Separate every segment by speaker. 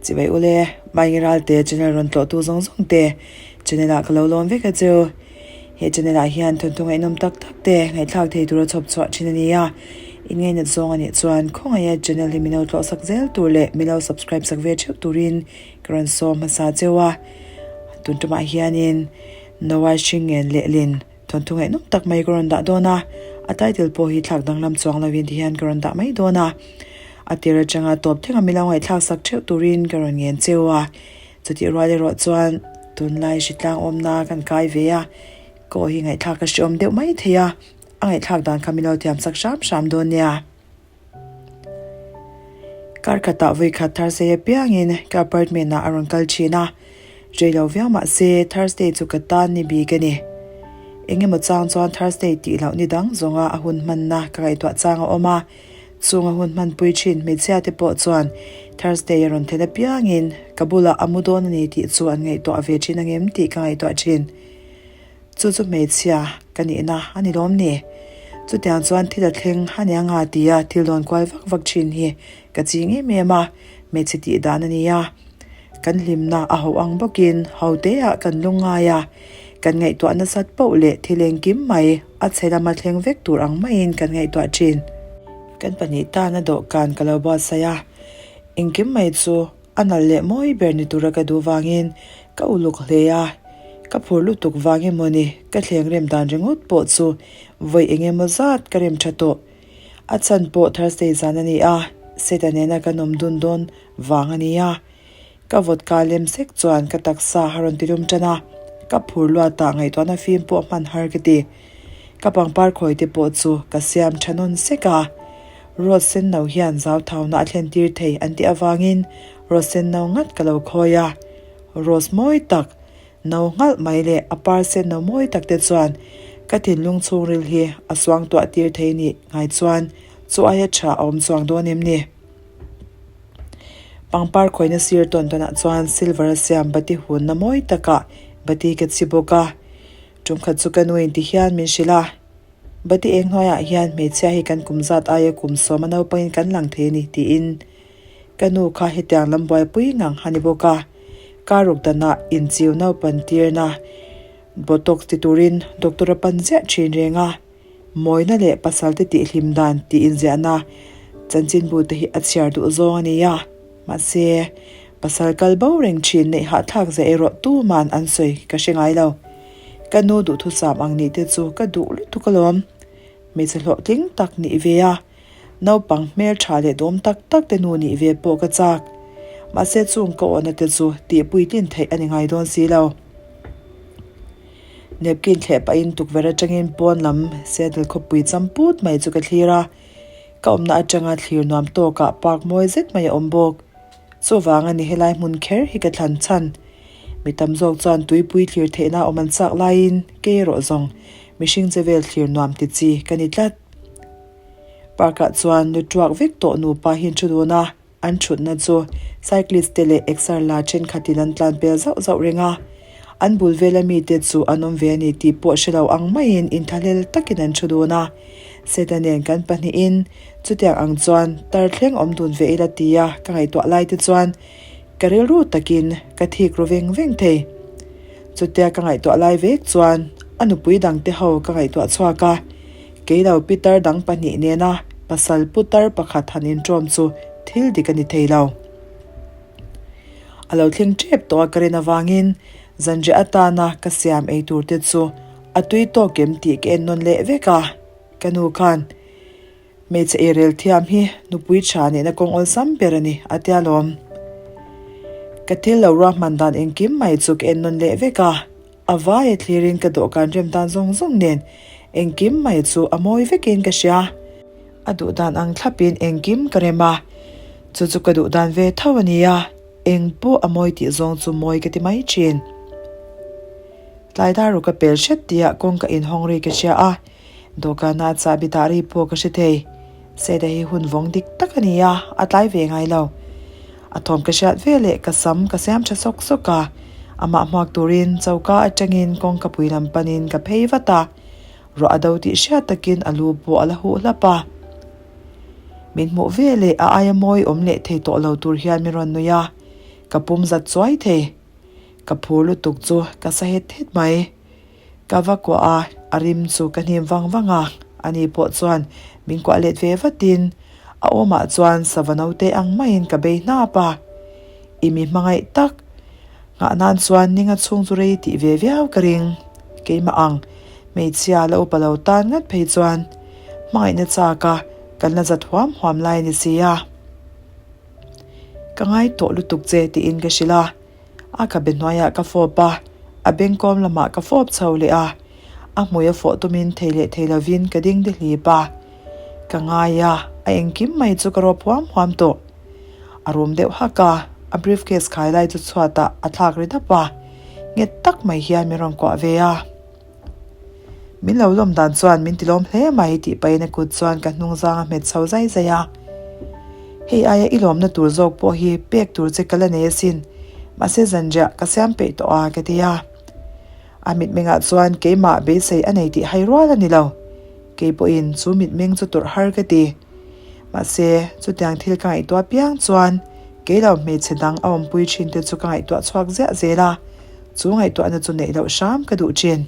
Speaker 1: Chibai ule, Maengi Ralte channel rawn tlawhtu zawng zawng te channel ah ka lo lawm vek a chu. He channel ah hian thawnthu ngaihnawm tak tak te ngaihthlak thei tura chhawp chhuah thin a ni a. In ngainat zawng a nih chuan khawngaih a channel hi mino tlawh sak zel tur leh milo subscribe sak ve theuh turin ka rawn sawm hmasa cheu a. Tun tumah hianin Noah Hringen lehlin Thawnthu ngaihnawm tak mai ka rawn dah dawn a, a title pawh hi thlak danglam chuang lovin tihian ka rawn dah mai dawn a. A tir atanga tawp thleng a milo ngaihthlak sak theuh turin ka rawn ngen cheu a. Chutih rual erawh chuan tunlai hritlang awmna kan kai ve a, ka aw hi ngaihthlak ka hreawm deuh mai thei a, a ngaihthlak dan kha milo thiam sak hram hram dawn nia. Kar khatah vawikhat Thursday apiangin ka apartment ah a rawn kal thin a, rei lo viau mah se Thursday chu ka tan ni bik a ni. Eng emaw chang chuan Thursday tih loh ni dang zawnga a hun hmanna ka ngaihtuah chang a awm a, chung a hun hmanpui thin hmeichhia te pawh chuan Thursday a rawn thlen apiangin ka bulah a mu dawn a ni tih chu an ngaihtuah ve thin angem tih ka ngaihtuah thin. Chu chu hmeichhia ka nihna a ni lawm ni? Chutiang chuan thil a thleng a nia nga tia thil dawn kual vak vak thin hi ka ching em em a, hmeichhe tih dan a ni a. Kan hlimna a ho ang bawkin ho teah kan lung ngai a, kan ngaihtuah nasat poh leh thil engkim mai a chhe lama thleng vek tur ang maiin kan ngaihtuah thin. Kan pahnih tana dawhkan ka lo buatsaih a, engkim mai chu A nalh leh mawi ber ni tura ka duh vangin ka uluk hle a, ka phur lutuk vang emaw ni ka thleng rem dan ringawt pawh chu vawi eng emaw zat ka rem tha tawh. A chhan pawh Thursday zan a ni a, Seta nena kan awm dun dawn vang a ni a. Ka vodka lem sek chuan ka taksa a rawn ti lum tan a, ka phur luatah ngaihtuahna fim pawh hman har ka ti. Ka pangpar khawi te pawh chu ka siam tha nawn sek a. Rose sen no hian zauthauna a thlen tir thei an tih avangin rose sen no ngat ka lo khawi a. Rose mawi tak, no nghalh mai leh a par sen no mawi tak te chuan ka thinlung chhungril hi a suangtuah tir thei nih ngai chuan chu aia tha a awm chuang dawn em ni? Pangpar khawina sir tawn tawnah chuan silver a siam bati hunna mawi takah bati ka chhi bawk a. Tumkhat chu ka nuin ti hian min hrilh a. Bati eng hnuaiah hian hmeichhia hi kan kum zat aia kum sawma naupangin kan lang thei a ni tiin ka nu kha hetiang lam buaipui ngang a ni bawk a. Car ruk danah inchiu naupan tirna Botox ti turin doctor a pan ziah thin reng a. Mawina leh pasalte tihhlim dan tih inziahna chanchinbu te hi a chhiar duh zawng a ni a. Mahse, pasal kal bo reng thin neih hahthlak zia erawh tuman an sawi ka hre ngai lo. Ka nu duhthusam ang nih te chu ka duh lutuk alawm. Hmeichhe hlawhtling tak nih ve a, naupang hmeltha leh duhawm tak tak te nu nih ve pawh ka chak. Mahse chung ka awhna te chu tihpuitlin theih a ni ngai dawn si lo. Napkin thleh pahin tukverh atangin pawn lam Seattle khawpui cham put mai chu ka thlir a. Ka awmna atanga thlir nuam tawkah park mawi zet mai a awm bawk. Chuvang a ni helai hmun kher hi ka thlan chhan. Mi tam zawk chuan tuipui thlir theihna awm an chak laiin kei erawh zawng mihring che vel thlir nuam ti chi ka ni tlat. Park ah chuan lu tuak vek tawh nupa hi an thu dun a. An thutna chu cyclist te leh exer la thenkhatin an tlan pel zauh zauh reng a, an bul vela mite chu an awm ve a ni tih pawh hre lo ang maiin inthahlel takin an thu dun a. Seta nen kan pahnihin chutiang ang chuan tar thleng awm dun ve ila tia ka ngaihtuah lai te chuan ka rilru takin ka thik ru veng veng thei. Chutia ka ngaihtuah lai vek chuan a nupui dangte ho ka ngaihtuah chhuak a. Kei lo pitar dang pahnih nena pasal putar pakhat han inṭawm chu thil dik a ni thei lo. A lo thleng ṭep tawh a ka rin avangin zanriah atana ka siam ei tur te chu a tui tawk em tih ka en nawn leh vek a. Ka nu khan, Hmeichhe eirel thiam hi nupui ṭha nihna kawng awlsam ber a ni, a tia lawm. Ka thil lo ruahman dan engkim mai chu ka en nawn leh vek a. A vai a thlirin ka dawhkan rem dan zawng zawng nen engkim mai chu a mawi vekin ka hria. A duh dan ang thlapin engkim ka rem a, chu chu ka duh dan ve tho a nia, eng pawh a mawi tih zawng chu mawi ka ti mai thin. Tlai dar ru ka pel hret tihah kawngka inhawng ri ka hria a, Dawhkana chahbi dah ri pawh ka hre thei. Seda hi hun vawng dik tak a ni a, a tlai ve ngai lo. A thawm ka hriat ve leh ka sam ka siam tha sawk sawk a, amah hmuak turin choka atangin kawngka pui lam panin ka phei vat a, ruah a do tih hriat takin a lu pawh a la huh hlap a. Min hmuh ve leh a aia mawi awm leh thei tawh lo tur hian min rawn nui a. Ka pum zat chuai thei. Ka phur lutuk chu ka sa het het mai. Ka va kuah a, a rim chu ka hnim vang vang a, ani pawh chuan min kuah let ve vatin a awmah chuan sava naute ang maiin ka bei hnap a. I mi hmangaih tak nghah nan chuan ninga chhung chu rei tih ve viau ka ring. Keimah ang, hmeichhia la upa lo tan ngat phei chuan hmangaihna chak a kan la zat huam huam lai a ni si a. Ka ngai tawh lutuk che tiin ka hrilh a, a khabe hnuaiah ka fawp a, a bengkawm lamah ka fawp chho leh a, a hmui a fawh tumin thei leh thei lovin ka ding de hlip a, ka ngai a, a engkim mai chu ka rawp huam huam tawh. A rum deuh hak a, a briefcase khai lai chu chhuatah a thlak ri dap a, nghet tak mai hian min rawn kuah ve a. Min lo lawm dan chuan min ti lawm hle mai tih pahin a kut chuan ka hnung zang a hmet chho zai zai a. Hei aia i lawmna tur zawk pawh hi pek tur che ka la nei asin, mahse zanriah ka siam peih tawh a ka ti a. A mitmengah chuan keimah beisei a nei tih hai rual a ni lo. Kei pawhin chu mitmeng chu tawrh har ka ti. Mahse chutiang thil ka ngaihtuah piang chuan kei lo hmeichhe dang a awmpui thin te chu ka ngaihtuah chhuak ziah zel a. Chu ngaihtuahna chu neih loh hram ka duh thin.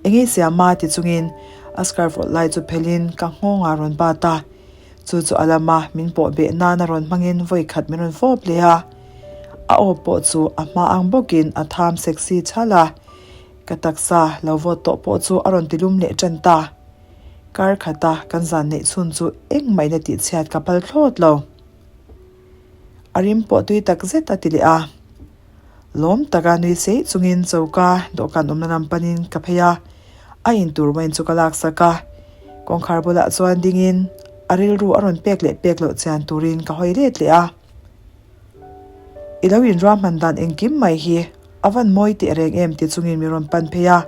Speaker 1: Engei siama ti chungin a scarf awlh lai chu phelhin ka nghawngah a rawn bat a, chu chu a lama min pawh beh nana rawn hmangin vawi khat min rawn fawp leh a. A aw pawh chu a hma ang bawkin a tham sexy chhal a, ka taksa lo vawt tawh pawh chu a rawn tilum leh tan ta. Kar khata kan zan neih chhun chu engmahina tihchhiat ka phal thlawt lo. A rim pawh tui tak zet a ti leh a. Lawm taka nui seih chungin choka dawhkan awmna lam panin ka phei a, a intur wine chu ka laksak a. Kawngkhar bulah chuan dingin a rilru a rawn pek leh pek loh chian turin ka hawi let leh a. I lo inruahman dan engkim mai hi a van mawi teh reng em ti chungin mi rawn pan phei a.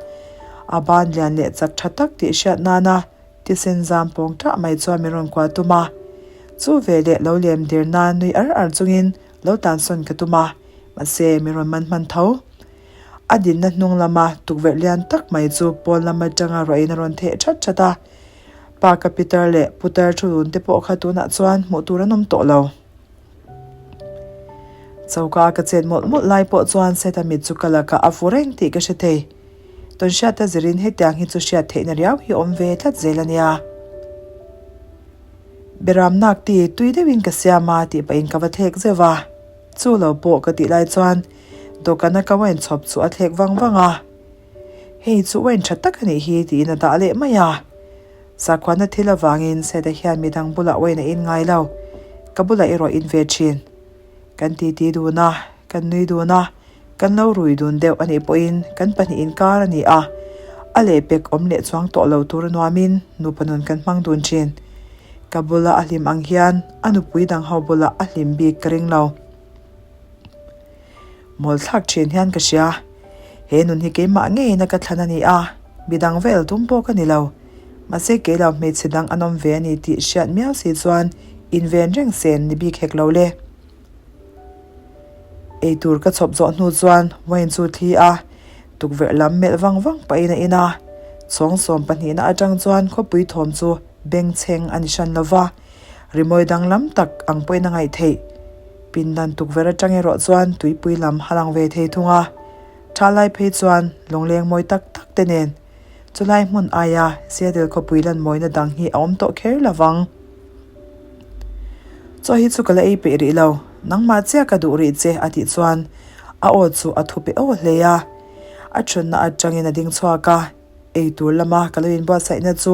Speaker 1: A ban lian leh chak tha tak tih hriat nana Thisen zam pawng ṭah mai chuan min rawn kuah tum a, chu veleh lo lem der nan nui ar ar chungin lo tansawn ka tum a, mahse min rawn man hman tho. A dinna hnung lama tukverh lian tak mai chu pawn lam atanga ruahin a rawn theh ṭhat ṭhat a, pa ka pitar leh putar thu dun te pawh kha tunah chuan hmuh tur an awm tawh lo. Choka ka chet mawlh mawlh lai pawh chuan Seta mit chu ka lakah a fu reng tih ka hre thei. Tawnhriata zirin hetiang hi chu hriat theihna riau hi awm ve tlat zel a nia. Beram nak ti tui deuhin ka siam a tih pahin ka va thlek zeuh va. Chu lo pawh ka tih lai chuan dawhkana ka wine chhawp chu a thlek vang vang a. Hei chu wine tha tak a nih hi tiin a dah leh mai a. Sakhuana thil avangin Seta hian midang bulah wine a in ngai lo. Ka bulah erawh in ve thin. Kan titi dun a, kan nui dun a, kan lo rui dun deuh a nih pawhin kan pahnih inkar a ni a, a lehpek awm leh chuang tawh lo tur a nuamin nupa nun kan hmang dun thin. Ka bula a hlim ang hian a nupui dang ho bulah a hlim bik ka ring lo. Mawl thlak thin hian ka hria. He nun hi keimah ngeiin a ka thlan a ni a, midang vel tum pawh ka ni lo. Mahse kei lo hmeichhe dang an awm ve a ni tih hriat miau si chuan inven reng sen ni bik hek lo le. Eitur ka chhawp zawh hnu chuan wine chu thli a, tukverh lam melh vang vang pahin a in a. Chhawng sawm pahnihna atang chuan khawpui thawm chu bengchheng a ni hran lo va, rimawi danglam tak ang pawhin a ngaih theih. Pindan tukverh atang erawh chuan tuipui lam a lang ve thei thung a, tha lai phei chuan lawngleng mawi tak tak te nen Chulai hmun aia Seattle khawpui lan mawina dang hi a awm tawh kher lo vang. Chaw hi chu ka la ei peih rih lo, nangmah chiah ka duh rih che a tih chuan a aw chu a thu pe aw hle a. A thunna atangin a ding chhuak a, ei tur lama ka lo inbuatsaihna chu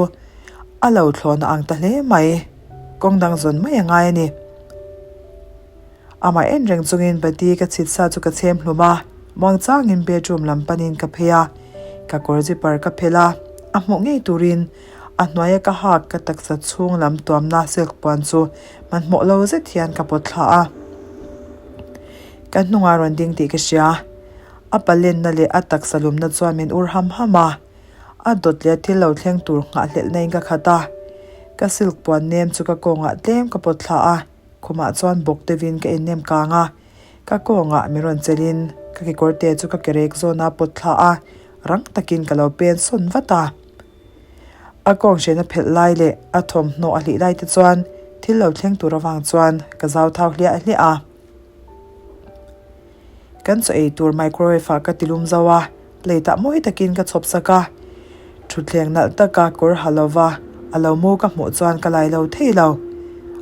Speaker 1: a lo thlawhna ang ta hle mai. Kawng dang zawn mai a ngai a ni. Amah en reng chungin bati ka chhit sa chu ka chhem hlum a, muangchangin bedroom lam panin ka phei a, ka kawr zipper ka phelh a, a hmuh ngei turin a hnuaia ka hak ka taksa chhung lam tuamna silk puan chu hmanhmawh lo zet hian ka pawt thla a. Ka hnungah rawn ding tih ka hria, a palenna leh a taksa lumna chuan min ur ham ham a, a dawt leh thil lo thleng tur nghahhlelhna in ka khat a, ka silk puan nem chu ka kawngah tlem ka pawt thla a. Khumah chuan bawk deuhin ka innem kang a, ka kawngah min rawn chelhin ka kekawrte chu ka kerek zawn a pawt thla a, rang takin ka lo pen sawn vat a. A kawng hrena phelh lai leh a thawmhnaw a hlih lai te chuan thil lo thleng tur avang chuan ka zau thau hliah hliah a. Kan chaw ei tur microwave ah ka ti lum zo a, plate ah mawi takin ka chhawp sak a. Thutthleng nalh taka kawr ha lova a lo mu ka hmuh chuan ka lai lo thei lo.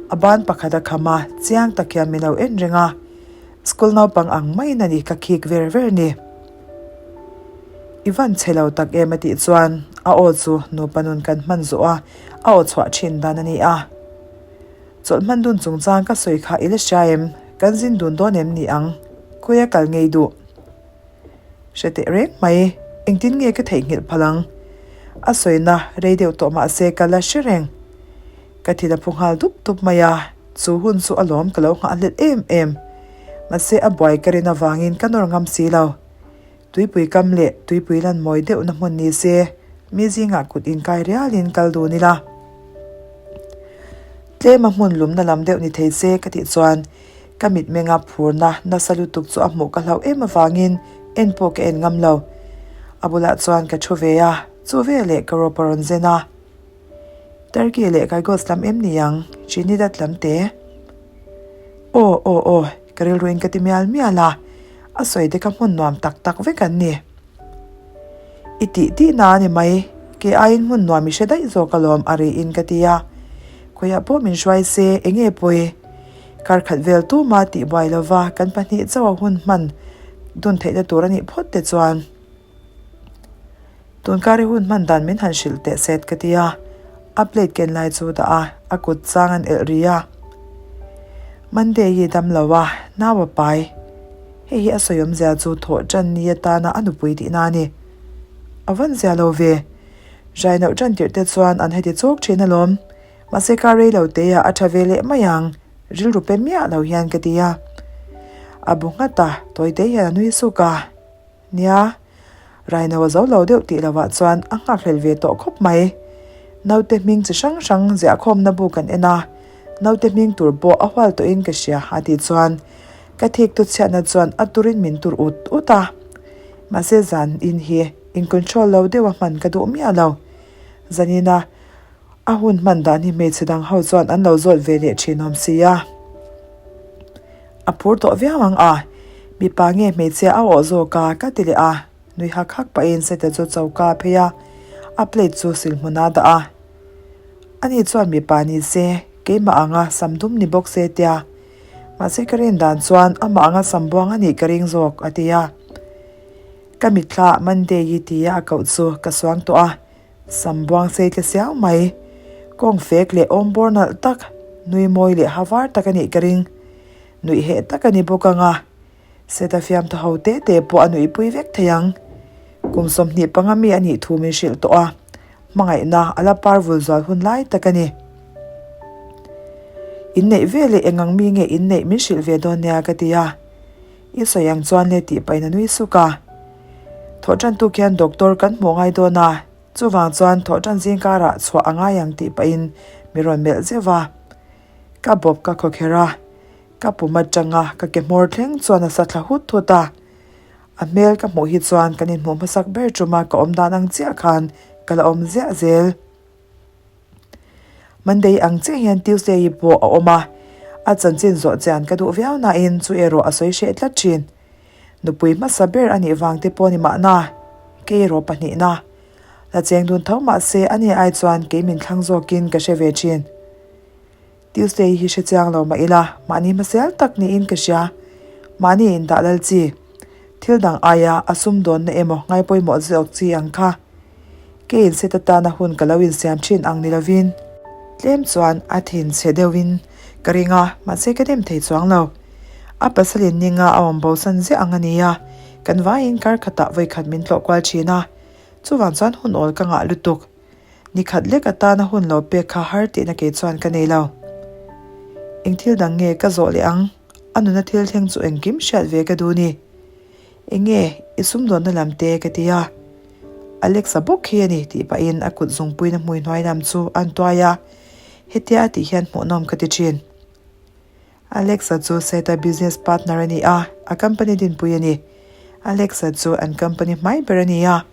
Speaker 1: A ban pakhat a kham a, chiang tak hian min lo en reng a. School naupang ang maiin a ni ka khik ver ver ni. I van chhe lo tak em a tih chuan a aw chu nupa nun kan hman zawh a, a aw chhuah thin dan a ni a. Chawlh hman dun chungchang ka sawi kha i la hria em? Kan zin dun dawn em ni ang? Khawi a kal ngei duh? Hre teh reng mai, engtin nge ka theihnghilh phal ang? A sawina rei deuh tawh mah se ka la hre reng. Ka thil a phu nghal dup dup mai a, chu hun chu alawm ka lo nghahhlelh em em. Mahse a buai ka rin avangin ka nawr ngam si lo. Tuipui kam leh tuipui lan mawi deuhna hmun ni se, mi zingah kut inkai rialin kal dun ila. Tlema hmun lumna lam deuh ni thei se ka tih chuan ka mitmenga phurna nasa lutuk chu a hmuh ka hlauh em avangin en pawh ka en ngam lo. A bulah chuan ka thu ve a, chu veleh ka rawp a rawn zen a. Turkey leh Kygos lam em ni ang? Trinidad lam te? Aw, aw, aw, ka rilruin ka ti mial mial a, a sawi te kha hmun nuam tak tak vek an ni. I tih tih na a ni mai, kei aiin hmun nuam i hre daih zawk alawm a riin ka ti a. Khawiah pawh min hruai se, enge pawi? Kar khat vel tuma tih buai lova kan pahnih chauh a hun hman dun theihna tur a nih phawt te chuan. Tunkar i hun hman dan min han hrilh teh set ka ti a, a plate ken lai chu dah a, a kut chang an elh ri a. Monday hi dam lo a, nau a pai. Hei hi a sawi awmzia chu thawh tan ni atana a nupui tihna a ni. A van zia lo ve. Zai noh tan tirh te chuan an heti chawk thin alawm. Mahse kar rei lo te ah a tha ve leh mai ang, rilru pe miah lo hian ka ti a. A bu nghat a, tawite hian a nui suk a. Nia, Raino a zo lo deuh tih lovah chuan a nghakhlel ve tawh khawp mai. Naute hming chi hrang hrang ziahkhawmna bu kan en a, naute hming tur pawh a hual tawhin ka hria a tih chuan ka thik tu chhiatna chuan a turin min tur ut ut a. Mahse zan in hi in control lo deuh a hman ka duh miah lo. Zanina a hun hman dan hi hmeichhe dang ho chuan an lo zawt ve leh thin awm si a. A phur tawh viau ang a, mipa nge hmeichhia a awh zawk a ka ti leh a, nui hak hak pahin Seta chu choka a phei a, a plate chu sil hmun a dah a. Ani chuan mipa ni se, keimah anga sam dum ni bawk se tia, mahse ka rin dan chuan amah anga sam buang a nih ka ring zawk a ti a. Ka mitthla Monday-i tia a koh chu ka suang tawh a, Sam buang sei tle siau mai. Kawng fek leh awm bawr nalh tak, nui mawi leh ha var tak a nih ka ring. Nuih heh tak a ni bawk ang a. Seta fiamthaw ho te te pawh a nuihpui vek thei ang. Kum 25 mi a nih thu min hrilh tawh a, hmangaihna a la par vul zual hun lai tak a ni. Inneih ve leh eng ang mi nge inneih min hrilh ve dawn nia ka ti a. I sawi ang chuan le tih pahin a nui suk a. Thawhṭan tuk hian doctor kan hmuh ngai dawn a, chuvang chuan thawhṭan zing karah chhuah a ngai ang tih pahin mi rawn melh zeuh a. Ka bawp ka khawkherh a, ka pum atanga ka ke hmawr thleng chuan a sa thla hut hut a. A hmel ka hmuh hi chuan kan inhmuh hmasak ber ṭuma ka awm dan ang chiah khan ka la awm ziah zel. Monday ang chiah hian Tuesday hi pawh a awm a, a chanchin zawh chian ka duh viau nain chu erawh a sawi hreh tlat thin. Nupui hmasa ber a nih vang te pawh ni mahna, kei erawh pahnihna. La cheng dun tho mahse a ni ai chuan kei min thlang zawkin ka hre ve thin. Tuesday hi hre chiang lo mah ila, mahni hmasial tak niin ka hria. Mahni indah lal chi. Thil dang aia a sumdawnna emaw ngaipawimawh zawk chi ang kha. Ke inset atana hun ka lo insiam thin ang ni lovin. Tlem chuan a thin chhe deuhin ka ring a, mahse ka dem thei chuang lo. A pasalin ninga a awm bosan ziah ang a ni a, kan vaiin kar khatah vawikhat min tlawh kual thin a, chuvang chuan hun awl ka ngah lutuk. Ni khat lek atana hun lo pek kha har tihna kei chuan ka nei lo. Eng thil dang nge ka zawh leh ang? A nuna thil thleng chu engkim hriat ve ka duh ni. Enge i sumdawnna lam te ka ti a. Alex-a bawk hi a ni tih pahin a kut zungpuiin a hmui hnuai lam chu a antuai a. Hetia a tih hian hmuhnawm ka ti thin. Alex-a chu Seta business partner a ni a, a company dinpui a ni. Alex-a chu an company hmai ber a ni a,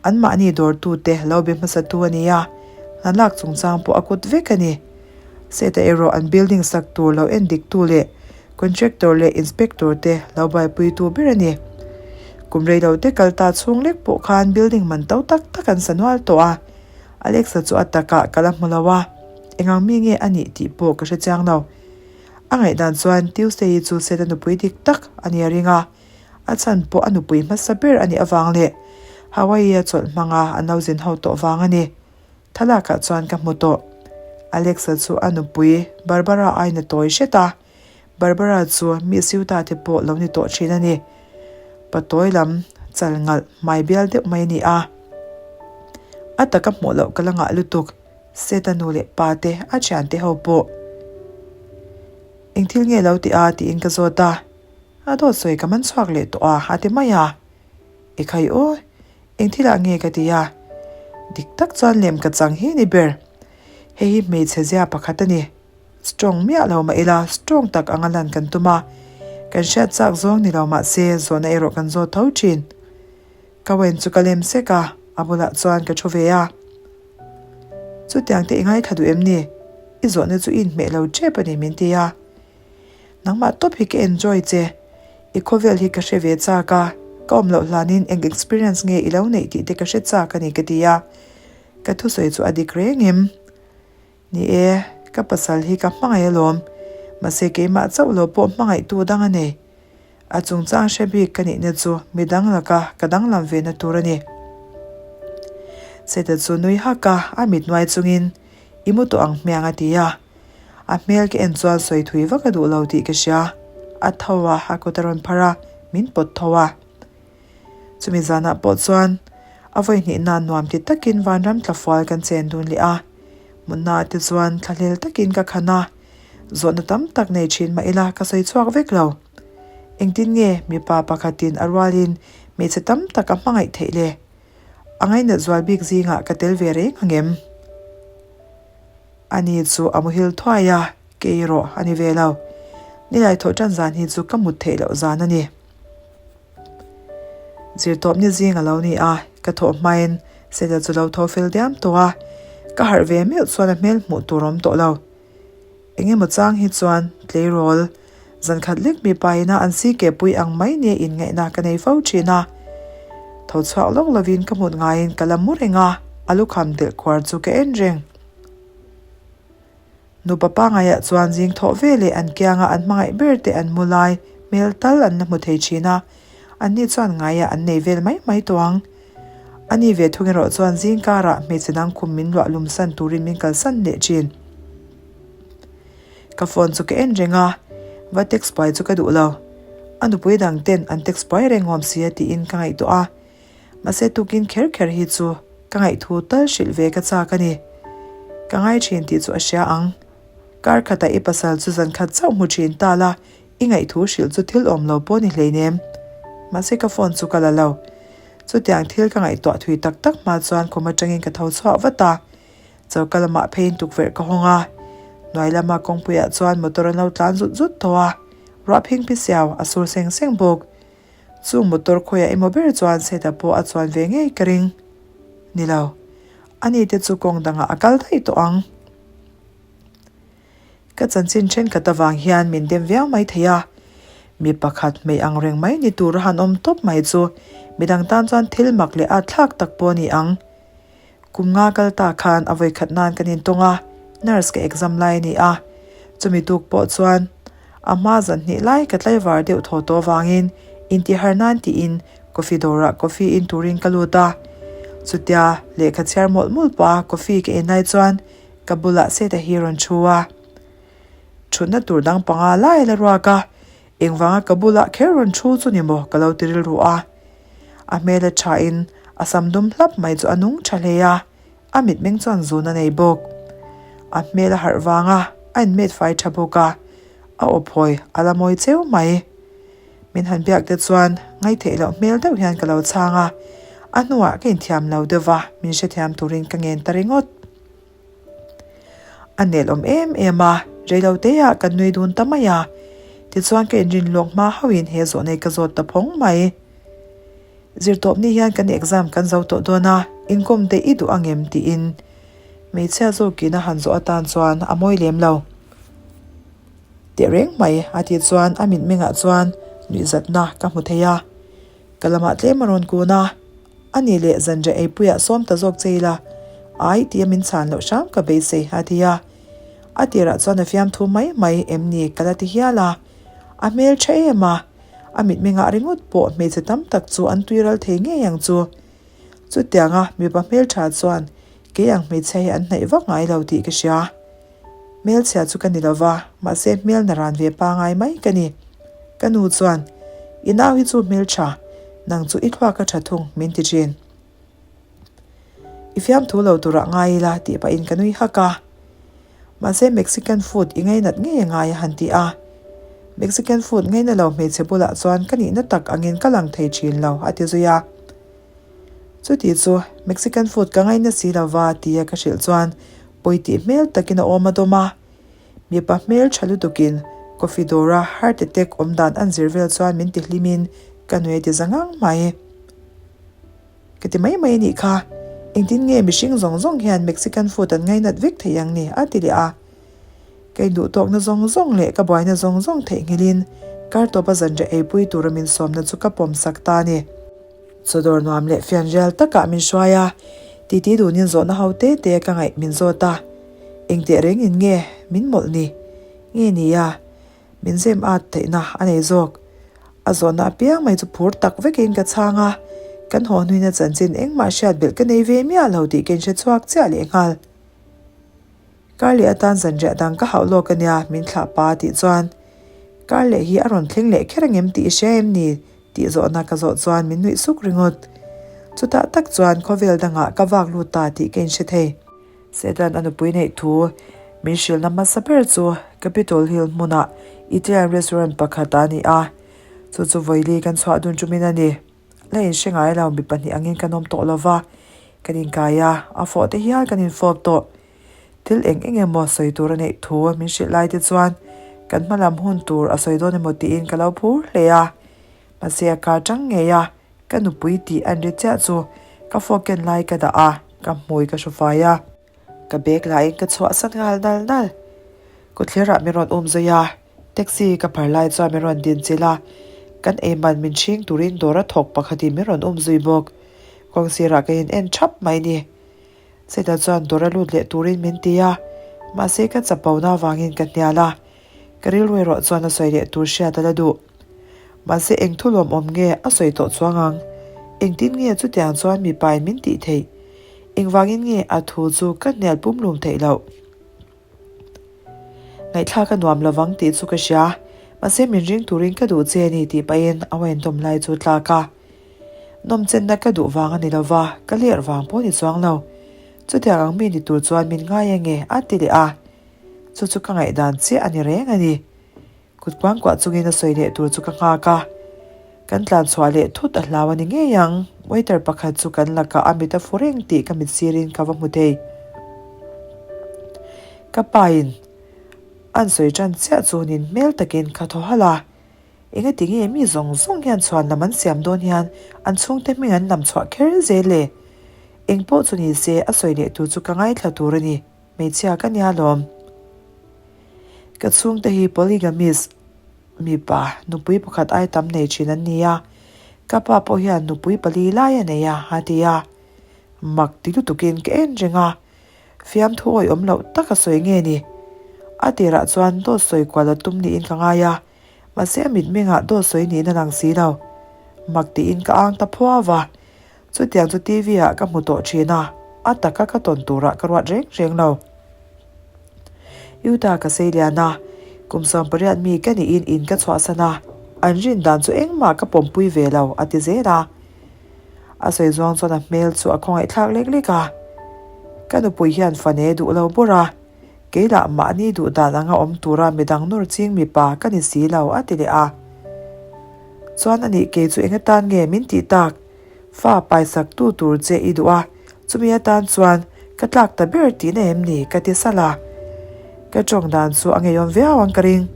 Speaker 1: anmahni dawrtute lo be hmasatu a ni a, hna lak chungchang pawh a kut vek a ni. Seta erawh an building sak tur lo en diktu leh. Contractor leh Inspector te lo buaipuitu ber a ni. Kum reilo te kal ta chhung lek pawh khan building man to tak tak an sa nual tawh a. Alexa chu a takah ka la hmu lo a, engang mi nge a nih tih pawh ka hre chiang lo. A ngaihdan chuan Tuesday-i chu Seth-a nupui dik tak a ni a ring a, a chhan pawh a nupui hmasa ber a nih avang leh Hawaii-a chawlh hmanga an lo zin ho tawh vang a ni. Thlalakah chuan ka hmu tawh. Alexa chu a nupui Barbara aina tawi hret a, Barbara chu Miss Utah te pawh lo ni tawh thin a ni. Patawi lam chal ngalh hmai bial deuh mai a ni a. A taka hmuh loh ka la ngah lutuk, Seth-a nu leh pa te a thiante ho pawh. Eng thil nge lo ti a tiin ka zawt a, a dawt sawi ka man chhuak leh tawh a a ti mai a. Ekhai aw, eng thilah nge ka ti a? Dik tak chuan lem ka chang hi ni ber. Hei hi hmeichhe zia pakhat a ni. Strong miah lo mah ila, strong tak anga lan kan tum a. Kan hriat chak zawng ni lo mah se, zawhna erawh kan zawt tho thin. Ka wen chu ka lem sek a, a bulah chuan ka thu ve a. Chutiang te i ngaithla duh em ni? I zawhna chu i inhmeh lo tep a ni min ti a. Nangmah tawp hi ka enjoy che. I khawvel hi ka hre ve chak a, ka awm loh hlanin eng experience nge i lo neih tih te ka hre chak a ni ka ti a. Ka thusawi chu a dik reng em? Ni e, ka pasal hi ka hmangaih alawm. Mahse keimah chauh lo pawh hmangaihtu dang a nei. A chungchang hre bik ka nihna chu midang laka ka danglam ve na tur a ni. Seta chu nui hak a, a mit nuai chungin, I mu tawh ang hmiang a ti a. A hmel ka en chuan sawi thui vak a duh lo tih ka hria. A tho a, a kut a rawn phar a, min pawt tho a. Chumi zanah pawh chuan a vawi hnihna nuam ti takin vanram tlafual kan chen dun leh a. Hmunnaah te chuan thlahlel takin ka khan a, zawhna tam tak nei thin mah ila ka sawi chhuak vek lo. Engtin nge mipa pakhatin a rualin hmeichhe tam tak a hmangaih theih le? A ngainat zual bik zingah ka tel ve reng ang em? Ani chu a muhil thuai a, kei erawh a ni ve lo. Nilai thawh tan zan hi chu ka mut theih loh zan a ni. Zirtawpni zing a lo ni a, ka thawh hmain Sela chu lo tho fel diam tawh a, ka harh ve meuh chuan a hmel hmuh tur awm tawh lo. Eng emaw chang hi chuan tleirawl zan khat lek mipa ina an si keh pui ang mai nia inngaihna ka nei fo thin a. Tho chhuak lawk lovin ka hmut ngaiin ka la mu reng a, a lukham delh khuar chu ka en reng. Nupa pangaiah chuan zing thawh ve leh an kianga an hmangaih ber te an mu lai hmel tal an la hmu thei thin a, anni chuan ngaiah an nei vel mai mai tawh ang. Ani ve thung erawh chuan zing karah hmeichhe dang khum min luah lum san turin min kalsan leh thin. Ka phone chu ka en reng a, va text buai chu ka duh lo. A nupui dang ten an text buai reng awm si a tiin ka ngaihtuah a. Mahse tukin kher kher hi chu ka ngaihthu tal hrilh ve ka chak a ni. Ka ngai thin tih chu a hria ang. Kar khatah i pasal chu zan khat chauh hmu thin ta la, i ngaihthu hrilh chu thil awm lo pawh ni hleinem. Mahse ka phone chu ka la lo. Chutiang thil ka ngaihtuah thui tak tak hma chuan khum atangin ka tho chhuah vat a. Choka lamah pheiin tukverh ka hawng a. Hnuai lama kawngpuiah chuan motor an lo tlan zut zut tawh a. Ruah phingphi siau a sur seng seng bawk. Chung motor khawiah emaw ber chuan Seta pawh a chuan ve ngei ka ring. Ni lo. Ani te chu kawng dangah a kal daih tawh ang. Ka chanchin thenkhat avang hian min dem viau mai thei a. Mi pakhat hmei ang reng mai ni tur a han awm tawp mai chu midang tan chuan thil mak leh at thlak tak pawh a ni ang. Kum nga kal ta khan a vawikhat nan kan intawng a, nurse ka exam lai a ni a. Chumi tuk pawh chuan a hma zan hnih lai ka tlaivar deuh thaw tawh avangin intihar nan tiin coffee dawrah coffee in turin ka lut a. Chutia lehkha chhiar mawlh mawlh pah a coffee ka en lai chuan ka bulah Seta hi rawn thu a. Thutna tur dang panga lai la ruak a, engvanga ka bulah kher rawn thu chu ni maw ka lo ti rilru a. A hmel a thain a sam dum hlap mai chu a nung tha hle a, a mitmeng chuan zun a nei bawk. A hmel a harh vang a, a inmet fai tha bawk a, a aw phawi a la mawi cheu mai. Min han biak te chuan ngaihtheih loh hmel deuh hian ka lo chhang a, a hnuah ka inthiam lo deuh va, min hrethiam turin ka ngen ta ringawt. A nel awm em em a, reilo te ah kan nui dun ta mai a. Tichuan ka inrin lawk hma hauhin he zawh nei ka zawt ta phawng mai. Zirtawp ni hian kan exam kan zo tawh dawn a, inkawm te i duh ang em tiin hmeichhia zawkin a han zawh atan chuan a mawi lem lo. Tehreng mai a tih chuan a mitmengah chuan nuihzatna ka hmu thei a. Ka lamah tlem a rawn kun a, A nih leh zanriah eipuiah sawm ta zawk che ila, ai tia min chhan loh hram ka beisei a ti a. A tirah chuan a fiamthu mai mai em ni ka la ti hial a. A hmel tha em a, a mitmengah ringawt pawh hmeichhe tam tak chu an tuiral thei ngei ang chu. Chutianga mipa hmeltha chuan kei ang hmeichhia hi an hnaih vak ngai lo tih ka hria. Hmelchhia chu ka ni lo va, mahse hmel na ran ve pangai mai ka ni. Ka nu chuan, I nau hi chu hmeltha, nang chu i thluak a tha thung, min ti thin. I fiamthu lo turah ngai ila tih pahin ka nui hak a. Mahse Mexican food i ngainat ngei a ngai a han ti a. Mexican food ngaina lo hmeichhe bulah chuan ka nihna tak angin ka lang thei thin lo, a ti zui a. Chuti chu Mexican food ka ngaina si lo va tia ka hrilh chuan pawi tih hmel takin a awm a dawm a. Mipa hmel tha lutukin coffee dawra heart attack awm dan an zir vel chuan min ti hlimin ka nui a ti za ngang mai. Ka ti mai mai a nih kha, engtin nge mihring zawng zawng hian Mexican food an ngainat vek thei ang ni a ti leh a. Ka induhtawkna zawng zawng leh ka buaina zawng zawng theihnghilhin kar tawpa zanriah eipui tura min sawmna chu ka pawm sak ta a ni. Chawdawr nuam leh fianrial takah min hruai a, titi dunin zawhna ho te te ka ngaih min zawt a, engteh rengin nge min mawlh ni? Nge ni a, min zem at theihna a nei zawk. A zawhna apiang mai chu phur tak vekin ka chhang a, kan haw hnuina chanchin engmah hriat belh ka nei ve miah lo tih ka inhre chhuak chiah lehnghal. Karleh atan zanriah dang ka hauh lawk a nia, min thlah pa tih chuan Karleh hi a rawn thleng leh kher angem tih i hria em ni? tih zawhna ka zawh chuan min nuih suk ringawt. Chutah tak chuan khawvel dangah ka vak lut ta tih ka inhre thei. Sedan a nupui neih thu min hrilhna hmasa ber chu Capitol Hill hmunah Italian restaurant pakhat a ni a, chu chu vawili kan chhuah dun ṭumin a ni. La inhre ngai lo, mi pahnih angin kan awm tawh lo va, kan inkai a, a fawh te hial kan infawp tawh. Thil eng eng emaw sawi tur a neih thu min hrilh lai te chuan kan hma lam hun tur a sawi dawn emaw tiin ka lo phur hle a. Mahse a kar tang ngei a, ka nupui tih an ri chiah chu ka phone ken lai ka dah a, ka hmui ka hru fai a. Ka bag laiin ka chhuahsan nghal nal nal. Kawtthlerah min rawn um zui a, taxi ka phar lai chuan min rawn din chilh a, kan eiman min chhing turin dawr a thawk pakhatin min rawn um zui bawk. Kawngsirah ka in en thap mai ni. Seta chuan dawr a lut leh turin min ti a, mahse ka chapona avangin ka hnial a, ka rilru erawh chuan a sawi leh tur hriat a la duh. Mahse eng thu lawmawm nge a sawi tawh chuang ang? Engtin nge chutiang chuan mipain min tih theih? Engvangin nge a thu chu ka hnial pumlum theih loh? Ngaihthlak a nuam lovang tih chu ka hria, mahse min ring turin ka duh che a ni tih pahin a wine dawm lai chu tlak a. Nawmchenna ka duh vang a ni lo va, ka ler vang pawh ni chuang lo. Chutiang ang mi ni tur chuan min ngai ange a ti leh a. Chu chu ka ngaihdan chiah a ni reng a ni. Kut kuangkuah chungin a sawi leh tur chu ka nghak a. Kan tlan chhuah leh thut a hlau a ni ngei ang. Waiter pakhat chu kan lakah a mit a fu reng tih ka mit sirin ka va hmu thei. Ka pain an sawi tan chiah chu nin hmel takin ka thaw halh a. Engati nge mi zawng zawng hian chhuan lam an siam dawn hian an chhungte hming an lam chhuah kher zel e? Eng pawh chu ni se a sawi leh tur chu ka ngaithla tur a ni, hmeichhia ka nia lawm. Ka chhungte hi polygamist, mipa, nupui pakhat ai tam nei thin an ni a, ka pa pawh hian nupui pali lai a nei a, a ti a. Mak ti lutukin ka en reng a, Fiamthu awih awm loh tak a sawi nge ni? A tirah chuan dawt sawi kual a tum niin ka ngai a, Mahse a mitmengah dawt sawi niin a lang si lo. Mak tiin ka ang ta phuau va. Chutiang chu TV ah ka hmu tawh thin a, a taka ka tawn turah ka ruat reng reng lo. Utah ka sei lian a, kum 18 mi ka niin in ka chhuahsan a, an rin dan chu engmah ka pawmpui ve lo, a ti zel a. A sawi zawng chuan a hmel chu a khawngaihthlak lek lek a. Ka nupui hian fane duh lo bawr a. Kei lah mahni duh dan anga awm tura midang nawr ching mipa ka ni si lo, a ti leh a. Chuan anih kei chu eng atan nge min tih tak? Fa paisak tu tur che i duh a, chumi atan chuan ka tlak ta ber tihna em ni? ka ti salh a. Ka tawng dan chu a ngeiawm viau ang ka ring.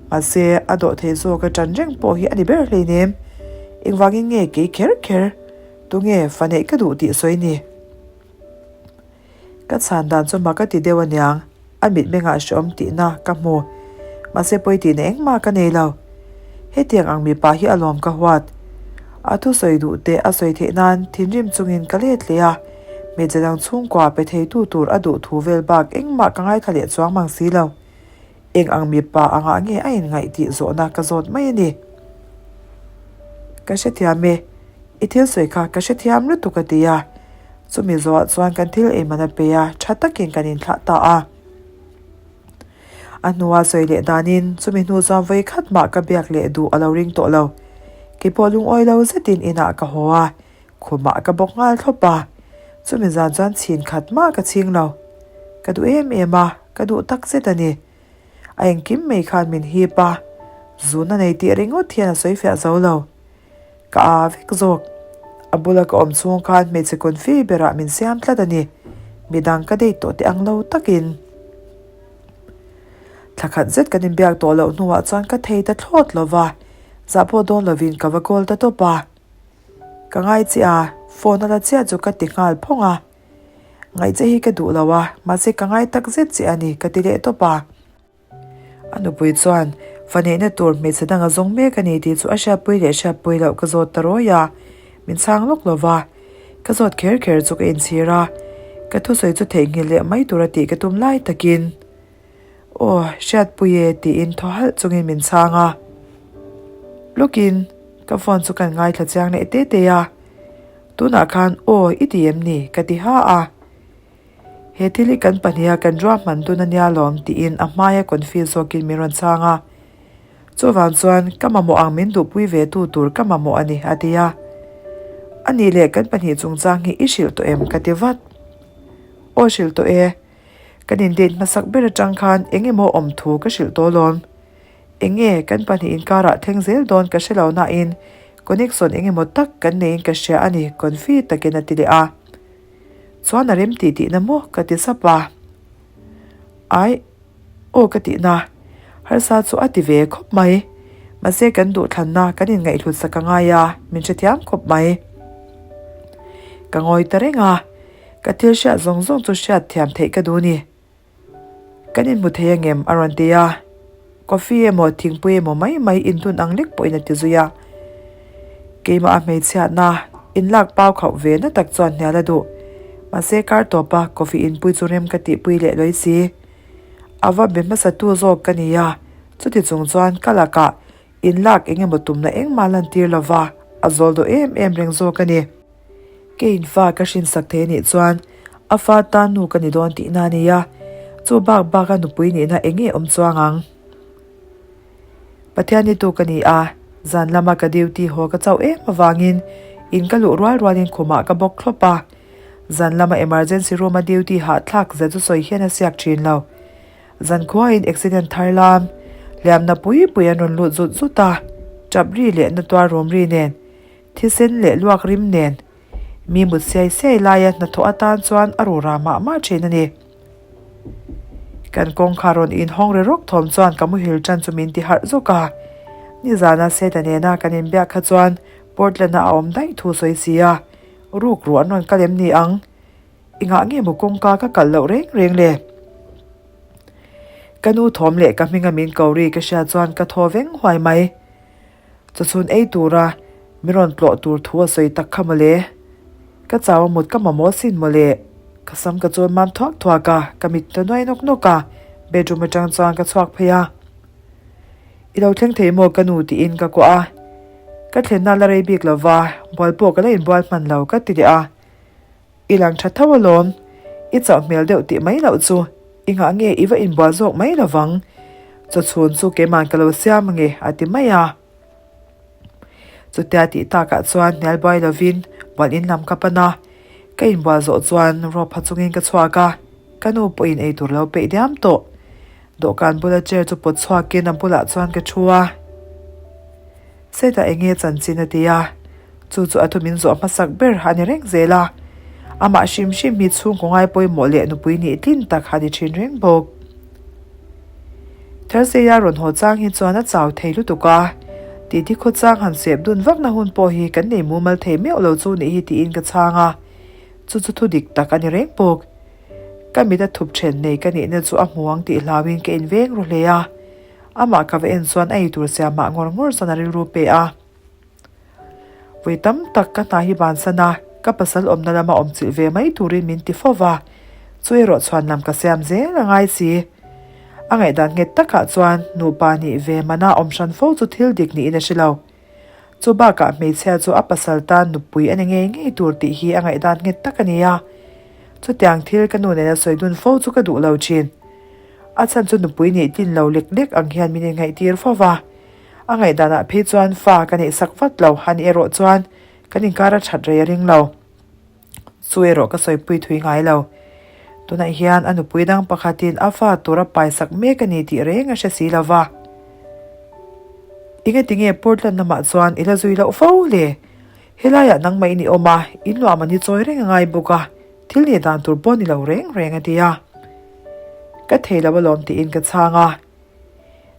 Speaker 1: Mahse, a dawh thei zawk a tan reng pawh hi a ni ber hleinem. Engvangin nge kei kher kher? Tunge fa neih ka duh tih sawi ni? Ka chhan dan chu mak a ti deuh aniang, a mitmengah hrehawm tihna ka hmu. Mahse pawi tihna engmah ka nei lo. Hetiang ang mipa hi alawm ka huat. A thusawi duh teh a sawi theih nan thinrim chungin ka let leh a, hmeichhe dang chhungkua pe theitu tur a duh thu vel bak engmah ka ngaithla leh chuang mang si lo. Eng ang mipa angah nge a inngaih tih zawhna ka zawt mai a ni. Ka hrethiam e, i thil sawi kha ka hrethiam lutuk a ti a. Chumi zawhah chuan kan thil eiman a pe a, tha takin kan inthlah ta a. A hnua sawi leh danin chumi hnu chuan vawi khat mah ka biak leh duh a lo ring tawh lo. Keipawh lungawi lo zetin inah ka haw a, khumah ka bawk nghal thlawp a. Chumi zan chuan chhin khat mah ka chhing lo. Ka duh em em a, ka duh tak zet a ni. A engkim mai khan min hip a, zun a nei tih ringawt hian a sawi fiah zo lo. Ka aa vek zawk. A bula ka awm chhung khan hmeichhe confi berah min siam tlat a ni. Midang ka date tawh teh ang lo takin. Thla khat zet kan inbiak tawh loh hnuah chuan ka thei ta thlawt lo va, zah pawh dawn lovin ka va call ta tawp a. Ka ngai che a, phone a la chiah chu ka ti nghal phawng a. Ngaih che hi ka duh lo a, mahse ka ngai tak zet che a ni ka ti leh tawp a. A nupui chuan fa neihna tur hmeichhe dang a zawng mek a ni tih chu a hriatpui leh hriatpui loh ka zawt ta rawi a, min chhang lawk lo va. Ka zawt kher kher chu ka inchhir a, ka thusawi chu theihnghilh leh mai tura tih ka tum lai takin, Aw, hriatpui e tiin thaw halh chungin min chhang a. Lawkin ka phone chu kan ngaithla chiang leh te te a, Tunah khan aw i ti em ni? ka ti ha a. He thil hi kan pahniha kan ruahman dun a nia lawm tiin a hmaia confi zawkin min rawn chhang a. Chuvang chuan ka mamawh ang min duhpui ve tu tur ka mamawh a ni a ti a. A nih leh kan pahnih chungchang hi i hrilh tawh em ka ti vat. Aw hrilh tawh e. Kan indate hmasak ber atang khan eng emaw awm thu ka hrilh tawh lawm. Eng nge kan pahnih inkarah thleng zel dawn ka hre lo nain connection eng emaw tak kan neiin ka hria a ni confi takin a ti leh a. Chuan a rem tih tihna maw ka ti sap a. Ai, aw ka tihna. Harsa chu a ti ve khawp mai. Mahse kan duhthlanna kan inngaihhlut sak a ngai a, min hrethiam khawp mai. Ka ngawi ta reng a, ka thil hriat zawng zawng chu hriat thiam theih ka duh ni. Kan inhmu thei angem? a rawn ti a. Coffee emaw thingpui emaw mai mai intun ang lek pawhin a ti zui a. Keimah a hmeichhiatna inlak pau khauh ve na tak chuan hnial a duh. Mahse kar tawpa coffee inpui chu rem ka tihpui leh lawi si. A va be hmasa tu zawk ka ni a, chuti chung chuan ka lakah inlak eng emaw tumna engmah lantir lova a zawl dawh em em reng zawk a ni. Keiin fa ka hrinsak thei anih chuan a fa tan nu ka ni dawn tihna a ni a, chu bak bak a nupui nihna eng nge awm chuang ang? Pathian ni tu ka ni a, zan lama ka duty haw ka chauh em avangin in ka luh rual rualin khumah ka bawk thlawp a, zan lama emergency room a duty hahthlak zet chu sawi hian a siak thin lo. Zan khuain accident thar lam hliamna pui pui an rawn lut zut zut a, tap ri leh na tuar rum ri nen Thisen leh luak rim nen mi mut siai siai laia hnathawh atan chuan a rura mah mah thin a ni. Kan kawngkhar rawn inhawng ri rawk thawm chuan ka muhil tan chu min ti harh zawk a. Nizana Seta nena kan inbiak kha chuan Portland-a a awm daih thu sawi si a, ruk ruah an rawn kal em ni ang? Engah nge maw kawngka ka kalh loh reng reng le? Ka nu thawm leh ka hminga min ko ri ka hriat chuan ka thaw veng huai mai. Chawchhun ei tura min rawn tlawh tur thu a sawi tak kha mawle. Ka chau a mut ka mamawh sin mawle. Ka sam ka chawn mam thuak thuak a, ka mit ta nuai nawk nawk a, bedroom atang chuan ka chhuak phei a. I lo thleng thei maw ka nu tiin ka kuah a. Ka thlenna la rei bik lova, bual pawh ka la inbual hman lo ka ti leh a. I lang tha tho alawm, i chauh hmel deuh tih mai loh chu i ngah nge i va inbual zawk mai lovang, chawchhun chu keiman ka lo siam ange a ti mai a. Chutia tih takah chuan hnial buai lovin bual in lam ka pan a, ka inbual zawh chuan rawp ha chungin ka chhuak a, ka nu pawhin eitur lo peih diam tawh. Dawhkan bula chair chu pawt chhuakin a bulah chuan ka thu a. Setah enge chanchin a ti a. Chu chu a thu min zawh hmasak ber a ni reng zel a, amah hrim hrim hi chhungkaw ngai pawimawh leh nupui nih tlin tak a ni thin reng bawk. Thursday-a rawn haw chang hi chuan a chau thei lutuk a, titi khawchang han sep dun vakna hun pawh hi kan nei mumal thei meuh lo chu nih hi tiin ka chhang a, chu chu thu dik tak a ni reng bawk. Ka mit a thup then nei ka nihna chu a hmu ang tih hlauin ka inveng ru hle a. Amah ka va en chuan a eitur siamah ngawr ngawr chuan a rilru pe a. Vawi tam tak ka hna hi bansan a, ka pasal awmna lama awm chilh ve mai turin min ti fo va, chu erawh chhuan lam ka siam zel a ngai si. A ngaihdan nghet takah chuan nupa nih ve mana awm hran fo chu thil dik niin a hre lo. Chu bakah hmeichhia chu a pasal tan nupui a ni ngei ngei tur tih hi a ngaihdan nghet tak a ni a. Chutiang thil ka nu nena sawi dun fo chu ka duh lo thin. A chhan chu nupui nih tlin lo lek lek ang hian min inngaihtir fo va. A ngaihdanah phei chuan fa ka neih sak vat lo a nih erawh chuan kan inkar a that rei a ring lo. Chu erawh ka sawipui thui ngai lo. Tunah hian a nupui dang pakhatin a fa tur a paisak mek a ni tih reng a hre si lo va. Engati nge Portland lamah chuan i la zui loh fo le? Helaiah nangmah in i awm a, in nuam an i chawi reng a ngai bawk a, thil nih dan tur pawh ni lo reng reng a ti a. Ka thei lo alawm tiin ka chhang a.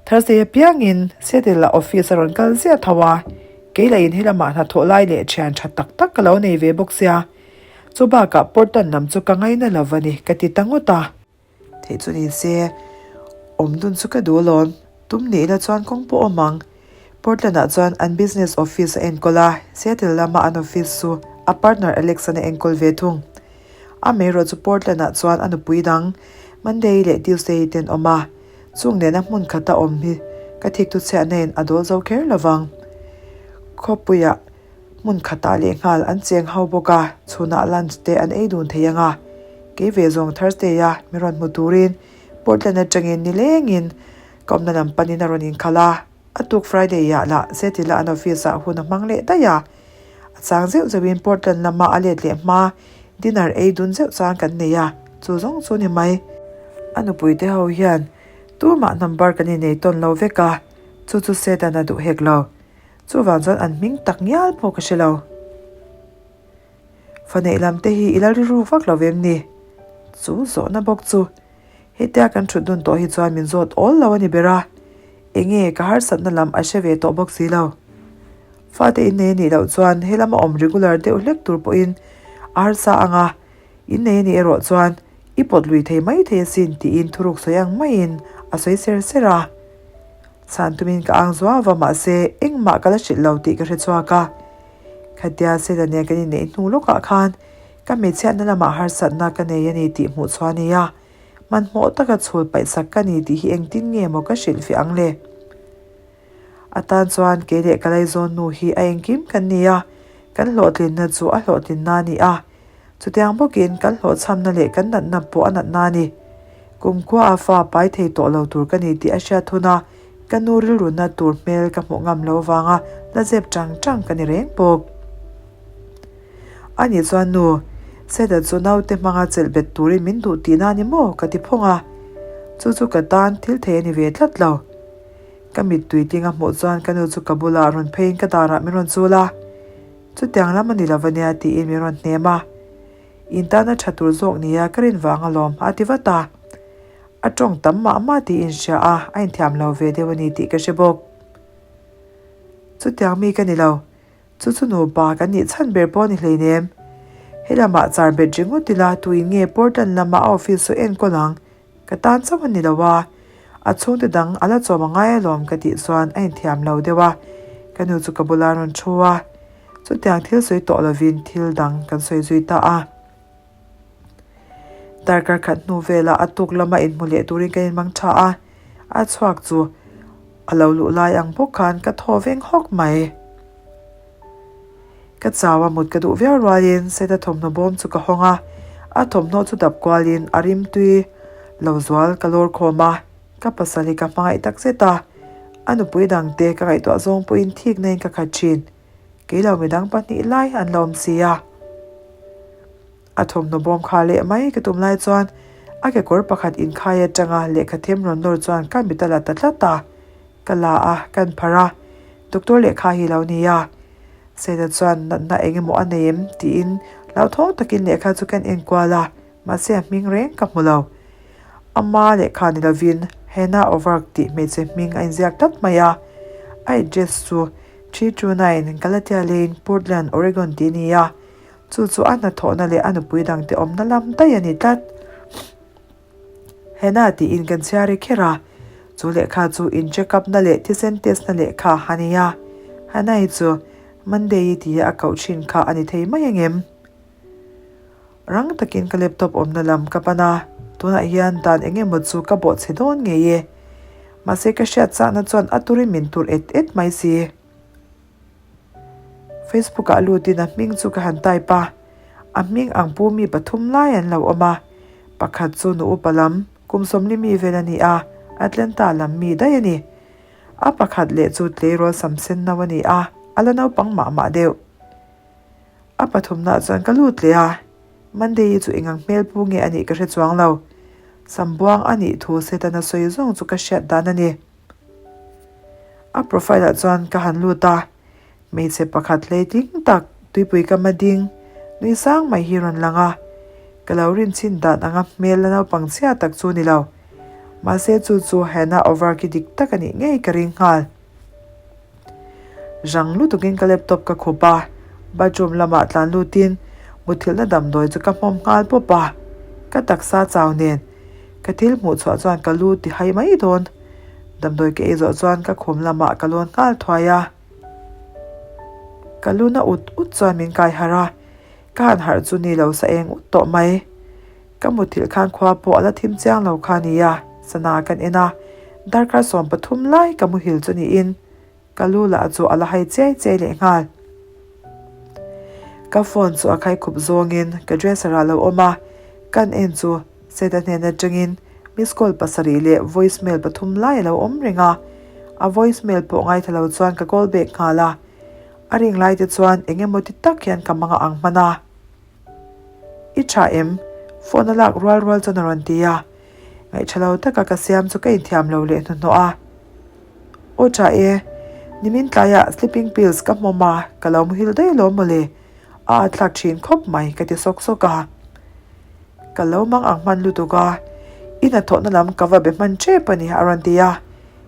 Speaker 1: Thursday apiangin Seattle-ah office a rawn kal ziah tho a, kei lahin helamah hnathawh lai leh thian tha tak tak ka lo nei ve bawk sia. Chu bakah Portland lam chu ka ngaina lo va ni ka ti ta ngawt a. Theih chu ni se, awm dun chu ka duh alawm, tum ni ila chuan kawng pawh awm ang. Portland-ah chuan an business office a enkawl a, Seattle lama an office chu a partner Alex-a'n a enkawl ve thung. Amaherawh chu Portland-ah chuan a nupui dang Monday leh Tuesday te an awm a, chung nena hmun khata awm hi ka thik thu chhiahna in a dawl zo kher lo vang. Khawpuiah hmun khatah lehnghal an cheng ho bawk a, chhunah lunch te an ei dun thei ang a. Kei ve zawng Thursday-a mi rawn hmu turin Portland atangin nilengin ka awmna lam panin a rawn inkhalh a. A tuk Friday-ah lah Seattle-a an office-ah hun a hmang leh daih a. A chang zeuh zeuhin Portland lama a let leh hma dinner ei dun zeuh chang kan nei a, chu zawng chu ni mai. A nupui te ho hian tumah number kan innei tawn lo vek a, chu chu Sedan a duh hek lo. Chuvang chuan an hming tak ngial pawh ka hre lo. Fa neih lam te hi i la rilru vak lo vem ni? Chu zawhna bawk chu hetia kan thut dun tawh hi chuan min zawt awl lo a ni ber a, enge ka harsatna lam a hre ve tawh bawk si lo. Fate innei a nih loh chuan he lama awm regular deuh hlek tur pawhin a harsa ang a, innei a nih erawh chuan i pawt lui thei mai thei asin tiin thuruk sawi ang maiin a sawi ser ser a. Chhan tumin ka ang zuau va mahse engmah ka la hrilh lo tih ka hre chhuak a. Khatia Sela nen kan inneih hnu lawkah khan ka hmeichhiatna lamah harsatna ka nei a ni tih hmuh chhuah a ni a, hmanhmawh taka chhul paihsak ka ni tih hi engtin nge maw ka hrilhfiah ang le? A tan chuan kei leh ka laizawn nu hi a engkim kan ni a, kan hlawhtlinna chu a hlawhtlinna a ni a. Chutiang bawkin kan hlawhchhamna leh kan natna pawh a natna a ni. Kumkhua a fa pai thei tawh lo tur ka ni tih a hriat hun a, ka nu rilruna tur hmel ka hmuh ngam lo avanga la zep chang chang ka ni reng bawk. A nih chuan nu, Seda chu naute hmanga chelh bet turin min duh tihna a ni maw? ka ti phawng a. Chu chu ka tan thil thei a ni ve tlat lo. Ka mittui ting a hmuh chuan ka nu chu ka bulah rawn pheiin ka darah min rawn chul a. Chutiang lam a ni lo va nia tiin min rawn hnem a. In tana tha tur zawk nia ka rin vang alawm a ti vat a. A tawng tam mah mah tiin hria a, a inthiam lo ve deuh a ni tih ka hre bawk. Chutiang mi ka ni lo. Chu chu nupa kan nih chhan ber pawh a ni hleinem. He lamah char bet ringawt ila tuin nge Portland lama a office chu enkawl ang? Ka tan chauh a ni lo a, a chhungte dang a la chawm a ngai alawm ka tih chuan a inthiam lo deuh a, ka nu chu ka bula rawn thu a, chutiang thil sawi tawh lovin thil dang kan sawi zui ta a. Darkar khat hnu velah a tuk lama inhmu leh turin kan inmang tha a, a chhuak chu a lo luh lai ang bawk khan ka thaw veng hawk mai. Ka chau a mut ka duh viau rualin Seta thawmhnaw bawm chu ka hawng a, a thawmhnaw chu dap kualin a rimtui lo zual ka lawr khawm a, ka pasal hi ka hmangaih tak zet a, a nupui dangte ka ngaihtuah zawng pawhin thikna in ka khat thin, kei lo midang pahnih lai an la awm si a. A thawmhnaw bawm kha leh mai ka tum lai chuan a kekawr pakhat inkhai atanga lehkha them rawn nawr chuan ka mit a la ta tlat a. Ka la a, kan pharh a, Doctor lehkha hi lo ni a. Sena chuan natna eng emaw a nei em? tiin hlauthawng takin lehkha chu kan enkual a, mahse a hming reng ka hmu lo. Ama lehkha ni lovin Hannah O'Rourke tih hmeichhe hming a inziak tlat mai a. A address chu 329 Galatia Lane, Portland, Oregon tih a ni a. Chu chu a hnathawhna leh a nupui dangte awmna lam daih a ni tlat. Hannah tiin kan chhiar ri kher a. Chu lehkha chu in check up na leh thisen test na lehkha a ni a, Hanai chu Monday-i tia a koh thin kha a ni thei mai angem? Rang takin ka laptop awmna lam ka pan a, tunah hian dan eng emaw chu ka bawh chhe dawn ngei e. Mahse ka hriat chakna chuan a turin min tur et et mai si. Facebook ah lutin a hming chu ka han type a, a hming ang pu mi pathum lai an lo awm a, pakhat chu nu upa lam, kum sawmli mi vel a ni a, Atlanta lam mi daih a ni. A pakhat leh chu tleirawl sam sen no a ni a, a la naupang mah mah deuh. A pathumnaah chuan ka lut leh a, Monday-i chu engang hmel pu nge a nih ka hre chuang lo. Sambuang a nih thu Setana sawi zawng chu ka hriat dan a ni. A profile ah chuan ka han lut a, hmeichhe pakhat hleitling tak tuipui ka ma ding nui sang mai hi rawn lang a, ka lo rin chhin dan anga hmel la naupang chhia tak chu ni lo. Mahse chu chu Hannah Overki dik tak a nih ngei ka ring nghal. Rang lutukin ka laptop ka khup a, bathroom lamah tlan lutin muthilhna damdawi chu ka hmawm nghal pawp a, ka taksa chau nen ka thil hmuh chhuah chuan ka lu ti hai mai dawn. Damdawi ka ei zawh chuan ka khum lamah ka lawn nghal thuai a, ka lu na ut ut chuan min kai harh a, ka han harh chu ni lo sa eng ut tawh mai. Ka muthilh khan khua pawh a la thim chiang lo kha nia, sana kan en a, darkar 13 lai ka muhil chu niin ka lu lah chu a la hai chiai chiai leh nghal. Ka phone chu a khai khup zawngin ka dresser ah lo awm a, kan en chu Seta hnen atangin miss call pasarih leh voice mail pathum lai a lo awm reng a, a voice mail pawh ngaithla lo chuan ka call back nghal a, a ring lai te chuan eng emaw ti tak hian ka mang a ang hman a. I tha em? Phone a lak rual rual chuan a rawn ti a. Ngaihṭha lo taka ka siam chu ka inthiam lo leh hnuhnawh a. Aw tha e, nimin tlaiah sleeping pills ka hmawm a, ka lo muhil daih alawm mawle, a atthlak ṭhin khawp mai ka ti sawk sawk a. Ka lo mang ang hman lutuk a, i hnathawhna lam ka va be hman ṭep a ni a rawn ti a.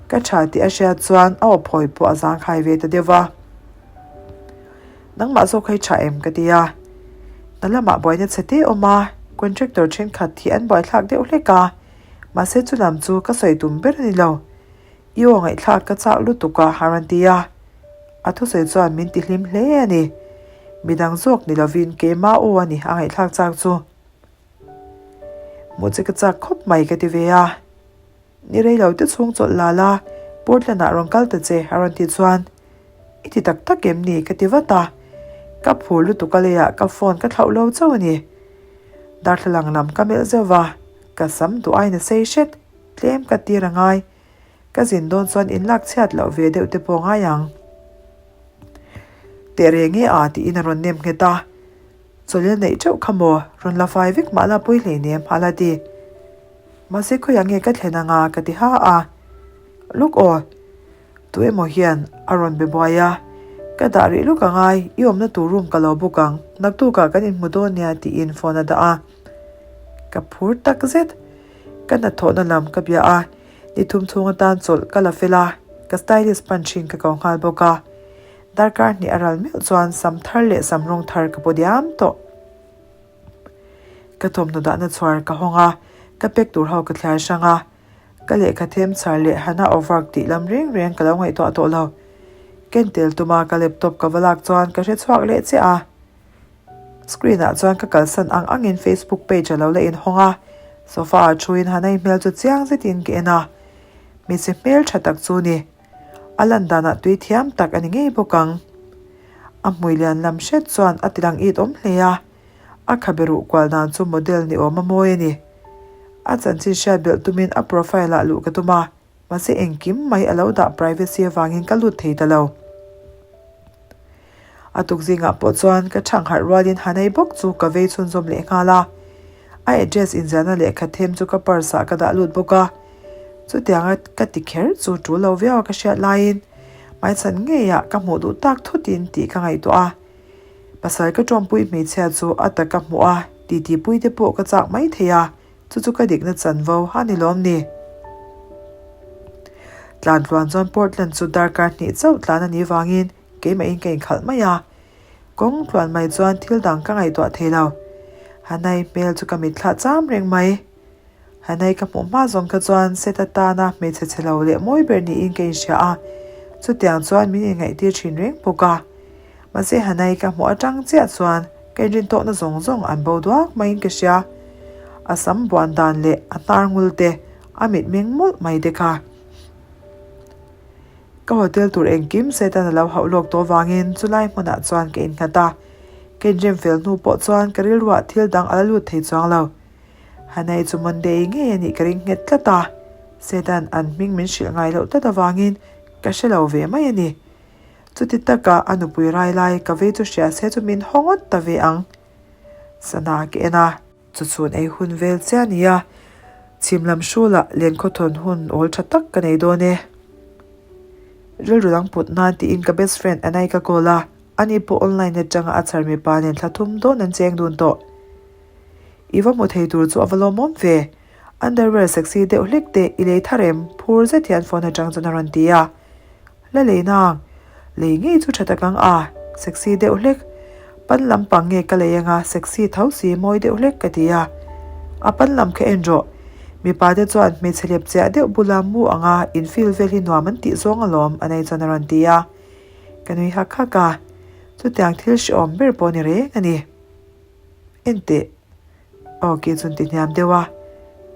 Speaker 1: Ka ṭha tih a hriat chuan a aw phawi pawh a zangkhai ve ta deuh va. Nangmah zawk hi tha em ka ti a. Hna lamah buaina chhe te awm a, contractor thenkhat hi an buaithlak deuh hlek a, mahse chu lam chu ka sawi tum ber a ni lo. I aw ngaihthlak ka chak lutuk a a rawn ti a. A thusawi chuan min ti hlim hle a ni. Midang zawk ni lovin keimah aw a ni a ngaihthlak chak chu. Hmuh che ka chak khawp mai ka ti ve a. Ni rei lo te chhung chawlh la la, Portland ah rawn kal ta che a rawn tih chuan I ti tak tak em ni ka ti vat a, ka phur lutuk a leiah ka phone ka thlauh lo chauh a ni. Darthlalang lam ka melh zeuh va, ka sam duh aiin a sei hret, tlem ka tir a ngai, ka zin dawn chuan in lak chhiat loh ve deuh te pawh ngai ang. Teh reng e a tiin a rawn nem nghet a. Chawlh neih teuh kha maw? Rawn la fai vek mah la pawi hleinem a la ti. Mahse khawiah nge ka thlen anga ka ti ha a. Luk aw, tu emaw hian a rawn be buai a, ka dah rih luk angai, i awmna tur room ka lo book ang, naktukah kan inhmu dawn nia tiin phone a dah a. Ka phur tak zet. Ka hnathawhna lam ka bia a, ni thum chhung atan chawlh ka la fel a, ka stylist pan thin ka ko nghal bawk a. Darkar hnih a ral meuh chuan sam thar leh sam rawng thar ka pu diam tawh. Ka thawmhnaw dahna chhuar ka hawng a, ka pack tur ho ka thliar hrang a. Ka lehkha them chhar leh Hannah O'Rourke tih lam reng reng ka lo ngaihtuah tawh lo. Ken tel tuma ka laptop ka va lak chuan ka hre chhuak leh chiah a. Screen ah chuan ka kalsan ang angin Facebook page a lo la inhawng a, sofa ah thuin Hannah-i hmel chu chiang zetin ka en a. Hmeichhe hmel tha tak chu ni. A lan danah tui thiam tak a ni ngei bawk ang. A hmui lian lam hret chuan a tilang it awm hle a, a khabe ruh kual dan chu model ni awm a mawi a ni. A chanchin hriat belh tumin a profile ah luh ka tum a, mahse engkim mai a lo dah privacy avangin ka lut thei ta lo. A tuk zingah pawh chuan ka chhang harh rualin Hanei bawk chu ka vei chhunzawm leh nghal a. A address inziahna lehkha them chu ka purse ah ka dah lut bawk a. Chutianga ka ti kher chu tul lo viau a ka hriat laiin hmaichhan ngeiah ka hmuh duh tak thutin tih ka ngaihtuah a. Pasal ka tawmpui hmeichhia chu a taka hmuh a, titi pui te pawh ka chak mai thei a, chu chu ka dikna chanvo a ni lawm ni. Tlan tluan chuan Portland chu darkar hnih chauh tlan a nih vangin Keimahin ka inkhalh mai a, kawng tluan mai chuan thil dang ka ngaihtuah thei lo. Hanai hmel chu ka mitthlah cham reng mai. Hanai ka hmuh hma zawng kha chuan set atana hmeichhe chhe lo leh mawi ber niin ka inhria a, chutiang chuan min inngaihtir thin reng bawk a. Mahse Hanai ka hmuh atang chiah chuan ka inrintawhna zawng zawng an bo duak maiin ka hria. A sam buan dan leh a hnar ngul te, a mitmeng mawlh mai te kha. Ka hotel tur engkim Satan a lo hauh lawk tawh vangin chulai hmunah chuan ka innghat a. Ka inrem fel hnu pawh chuan ka rilruah thil dang a la lut thei chuang lo. Hanai chu Monday ngei a nih ka ring nghet tlat a, Satan an hming min hrilh ngai loh tlat avangin ka hre lo ve mai a ni. Chuti taka a nupui rai lai ka vei chu hria se chu min haw ngawt ta ve ang. Sana ka en a. Chuchhun ei hun vel chiah a ni a, chhim lam hrulah lenkhawthawn hun awl tha tak ka nei dawn e. Rilru dang put nan tiin ka best friend Anai ka call a, ani pawh online atanga a chhar mipa nen thla thum dawn an cheng dun tawh. I va hmu thei tur chu a va lawmawm ve. Underwear sexy deuh hlek teh i lei thar em? Phur zet hian phone atang chuan a rawn ti a. La lei nang. Lei ngei chu tha tak ang a, sexy deuh hlek. Pan lampang nge ka lei anga sexy tho si mawi deuh hlek ka ti a. A pan lam kha en rawh. Mipa te chuan hmeichhe lep chiah deuh bula mu anga in feel vel hi nuam an tih zawng alawm a nei chuan a rawn ti a. Ka nui hak hak a. Chutiang thil hrehawm ber pawh ni reng a ni. Enteh. Aw kei chuan ti hniam deuh a,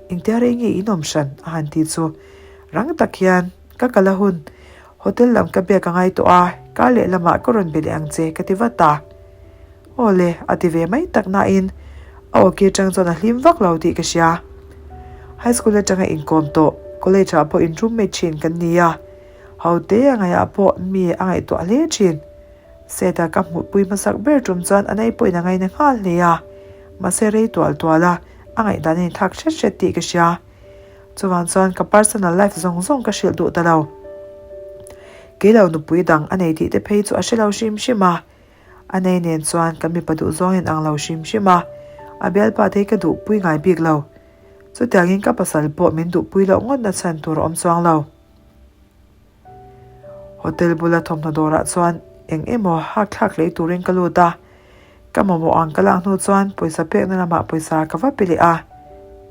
Speaker 1: Engtia rei nge in awm hran? a han ti chu. Rang tak hian ka kal a hun, hotel lam ka biak a ngai tawh a, kar leh lamah ka rawn be leh ang che ka ti vat a. Aw le, a ti ve mai tak nain a aw ki atang chuan a hlim vak lo tih ka hria. High school atanga inkawm tawh, college ah pawh in roommate thin kan ni a, ho te a ngaihah pawh mi a ngaihtuah hle thin. Seta ka hmuhpui hmasak ber tum chuan a nei pawhin a ngaina nghal hle a, mahse rei tual tual a, a ngaihdan a inthlak hret hret tih ka hria. Chuvang chuan ka personal life zawng zawng ka hrilh duh ta lo. Kei lo nupui dang a nei tih te phei chu a hre lo hrim hrim a, a nei nen chuan kan mipa duh zawng in ang lo hrim hrim a, a bialpa te hi ka duhpui ngai bik lo. Chutiangin ka pasal pawh min duhpui loh ngawt na chhan tur a awm chuang lo. Hotel bula thawmhnaw dawrah chuan eng emaw hak thlak lei turin ka lut a, ka mamawh ang ka lak hnu chuan pawisa pekna lamah pawisa ka va pe leh a.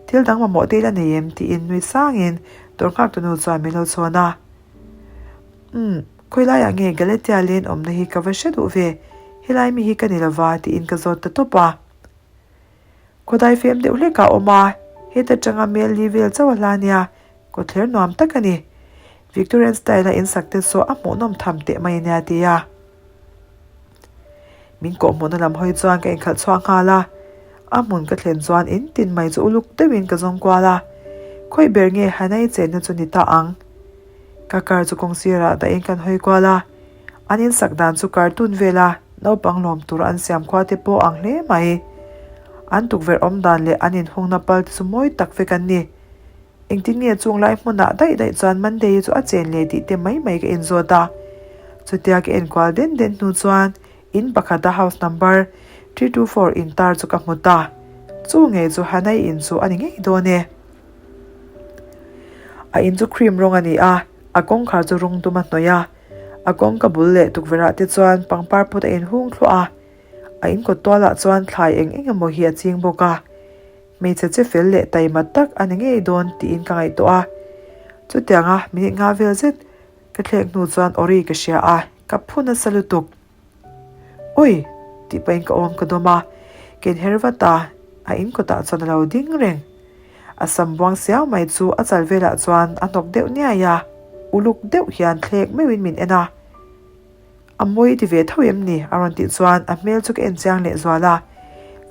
Speaker 1: Thil dang mamawh te ila nei em tiin nui sangin dawr nghaktunu chuan min lo chhawn a. Umm, khawi laiah nge Galatia lane awmna hi ka va hre duh ve, helai mi hi ka ni lova tiin ka zawt ta tawp a. Khawdai fem deuh hlek ah awm a, heta tanga mel li vel chauh a hla nia, kawthler nuam tak a ni. Victorian style a insak te saw a hmuhnawm tham teh mai ania ti a. Min kawhhmuhna lam hawi chuan ka inkhalh chhuak nghal a, a hmun ka thlen chuan in tin mai chu uluk deuhin ka zawng kual a, khawi ber nge Hanai chenna chu ni ta ang. Ka car chu kawng sirah dahin kan hawi kual a, An insak dan chu cartoon vela naupang lawm tura an siam khua te pawh ang hle mai. An tukverh awm dan leh an inhungna pal te chu mawi tak vek an ni. Engtin nge chung lai hmunah daih daih chuan Monday-i chu a chen leh tih te mai mai ka inzawt a. Chutia ka enkual den den hnu chuan in pakhata house number 324 intar chu ka hmu ta. Chu ngei chu Hanai in chu a ni ngei dawn e. A in chu cream rawng a ni a, a kawngkhar chu rawng dum a hnawih a. A kawngka bul leh tukverh ah te chuan pangpar pawt a inhung thluah a, a inkawt tual ah chuan thlai eng eng emaw hi a ching bawk a. Hmeichhe che fel leh taima tak a ni ngei dawn tiin ka ngaihtuah a. Chutianga minute nga vel zet ka thlek hnu chuan awri ka hria a, ka phu nasa lutuk. Ui! tih pahin ka awm ka dawm a, ka inher vat a, a in kawtah chuan a lo ding reng. A sam buang siau mai chu a chal velah chuan a hnawk deuh niai a, uluk deuh hian thlek meuhin min en a. A mawi ti ve tho em ni? a rawn tih chuan a hmel chu ka en chiang leh zual a,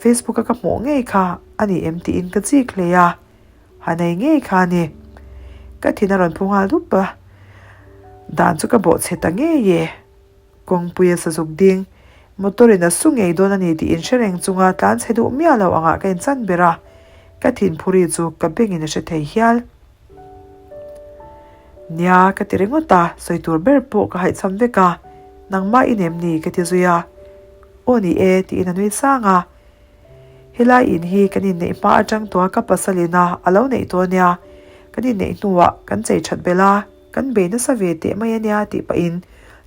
Speaker 1: Facebook a ka hmuh ngei kha a ni em tiin ka chik hle a, ha nei ngei kha a ni. Ka thin a rawn phu nghal dup a, dan chu ka bawhchhe ta ngei e. Kawngpui a sazuk ding, motor in a su ngei dawn a ni tih inhre reng chunga tlan chhe duh miah lo angah ka inchan ber a, ka thinphuri chu ka bengin a hre thei hial. Nia, ka ti ringawt a, sawi tur ber pawh ka haihchham vek a, nangmah i nem ni ka ti zui a. Aw ni e, tiin a nui sang a. Helai in hi kan inneih hma atang tawha ka pasal ina a lo neih tawh a nia, kan inneih hnuah kan chei that belh a. Kan bei nasa ve teh mai a nia tih pahin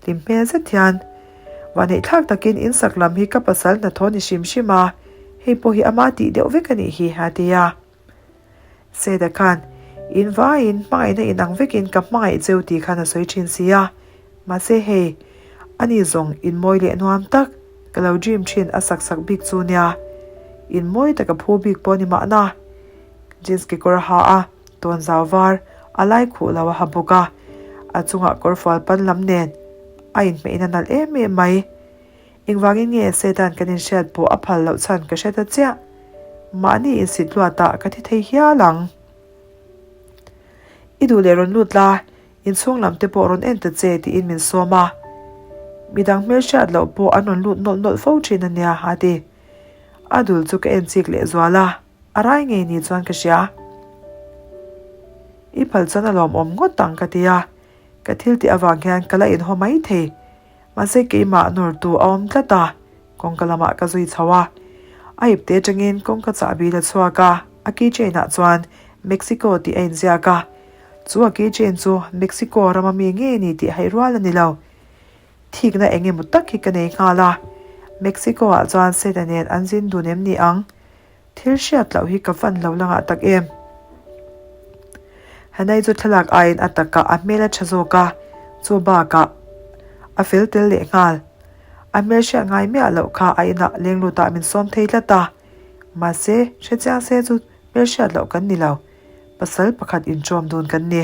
Speaker 1: hlim hmel zet hian Vanneih thlak takin in sak lam hi ka pasal hnathawh ni hrim hrim a, hei pawh hi ama tih deuh vek a nih hi a ti a. Seda khan, In vaiin hmangaihna inang vekin ka hmangaih cheu tih khan a sawi thin si a. Mahse hei, ani zawng inmawi leh nuam tak, ka lo dream thin a sak sak bik chu nia. Inmawi tak a phu bik pawh ni mahna. Jeans kekawr a ha a, tawn zau var, a lai khuh lo a ha bawk a. A chungah kawrfual pan lam nen a inhmeihin a nalh em em mai. Engvangin nge Satan kan inhriat pawh a phal loh chhan ka hre ta chiah. Mahni insit luatah ka thi thei hial ang. I duh leh rawn lut la, inchhung lam te pawh rawn en ta che tiin min sawm a. Midang hmelhriat loh pawh an rawn lut nawlh nawlh fo thin a nia a ti. A dul chu ka en chik leh zual a, a rai ngei ni chuan ka hria. I phal chuan a lawmawm ngawt ang ka ti a, ka thil tih avang hian ka la inhaw mai thei. Mahse keimah nawrtu a awm tlat a, kawngka lamah ka zui chho a. A ipte atangin kawngka chahbi la chhuak a, a keychain ah chuan Mexico tih a inziak a. Chu a keychain chu Mexico rama mi ngei ni tih haih rual a ni lo. Thikna eng emaw tak hi ka nei nghal a. Mexico ah chuan Seta nen an zin dun em ni ang? Thil hriat loh hi ka fan lo langah tak em? Hanai chu thlalak aiin a takah a hmel a tha zawk a, chu bakah a fel tel leh nghal. A hmel hriat ngai miah loh kha a inah lenglut-ah min sawm thei tlat a. Mahse, hrechiang se chu hmel hriat loh kan ni lo, pasal pakhat inṭawm dun kan ni.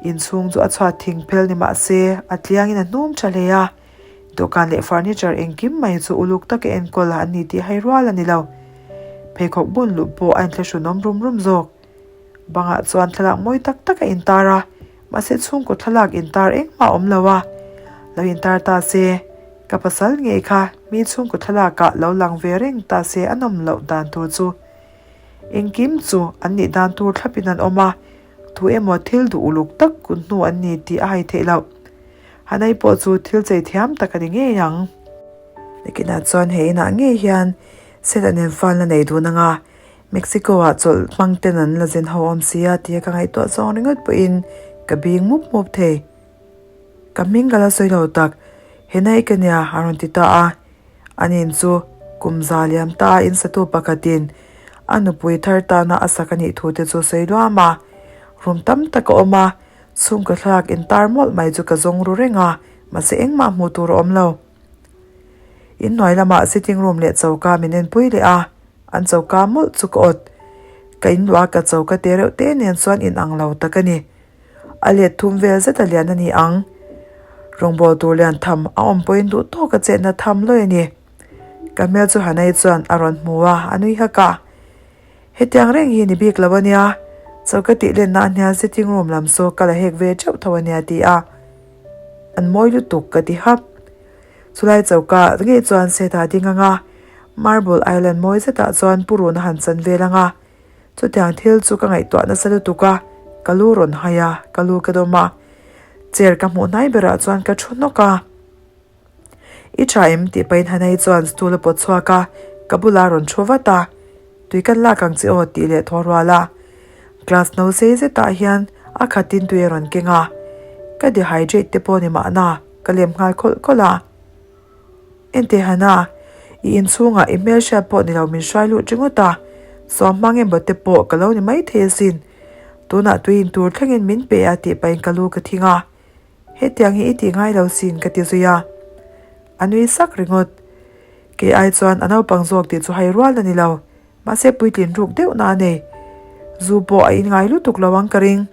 Speaker 1: Inchhung chu a chhuat thing phel ni mah se a tliangin a hnum tha hle a, dawhkan leh furniture engkim mai chu uluk taka enkawl an ni tih hai rual a ni lo. Pheikhawk bun luh pawh a inthlahrunawm rum rum zawk. Bangah chuan thlalak mawi tak tak a intar a, mahse chhungkaw thlalak intar engmah a awm lo a. Lo intar ta se, ka pasal ngei kha mi chhungkaw thlalakah lo lang ve reng ta se a nawm loh dan tur chu engkim chu an nih dan tur thlapin an awm a. Tu emaw thil duh uluk tak kun hnu an ni tih a hai theih loh. Hanai pawh chu thil chei thiam tak a ni ngei ang. Nakinah chuan he inah ngei hian Seth an enfan la nei dun ang a, Mexico-ah chawlh hmang ten an la zin ho awm si a tia ka ngaihtuah zawng ringawt pawhin ka bing mup mup thei. Ka hming ka la sawi lo tak, Henai ka nia a rawn ti ta a. An in chu kum za liam ta a insatu pakhatin a nupui thar tana a sak a nih thu te chu sawi luam a. Room tam tak a awm a, chhungkaw thlalak intar mawlh mai chu ka zawng ru reng a, mahse engmah hmuh tur a awm lo. Inhnuai lamah sitting room leh choka min enpui leh a, an choka mawlh chu ka awt. Ka inluah a ka choka te reuh te nen chuan inang lo tak a ni. A let thum vel zet a lian a ni ang. Rawngbâwl tur lian tham a awm pawhin duh tawk a chetna tham lawi a ni. Ka hmel chu Hanai chuan a rawn hmu a, a nui hak a. Hetiang reng hi ni bik lo a nia, chaw ka tih lenna a hnial sitting room lam saw ka la hek ve teuh tho a nia ti a. An mawi lutuk ka ti hap. Chulai choka ngei chuan set a ding ang a, Marble Island mawi zetah chuan purun a han chan vel ang a. Chutiang thil chu ka ngaihtuah nasa lutuk a, ka lu rawn hai a, ka lu ka dawm a. Chair ka hmuh hnai berah chuan ka thu hnawk a. I tha em? tih pahin Hanai chuan stool a pawt chhuak a, ka bulah a rawn thu vat a. Tui kan lak ang che aw tih leh thaw rual a. Glass no sei zetah hian a khatin tui a rawn keng a. Ka dehydrate te pawh ni mahna ka lem nghal khawlh khawlh a. Enteh Hana, i inchhungah i hmelhriat pawh ni lo min hruai lut ringawt a, suam hmang emaw te pawh ka lo ni maithei asin. Tunah tui in tur thlengin min pe a tih pahin ka lu ka thing a. Hetiang hi i tih ngai lo sin ka ti zui a. A nui sak ringawt. Kei ai chuan a naupang zawk tih chu hai rual a ni lo. Mahse puitlin ruk deuh na a nei. Zu pawh a in ngai lutuk lo ang ka ring.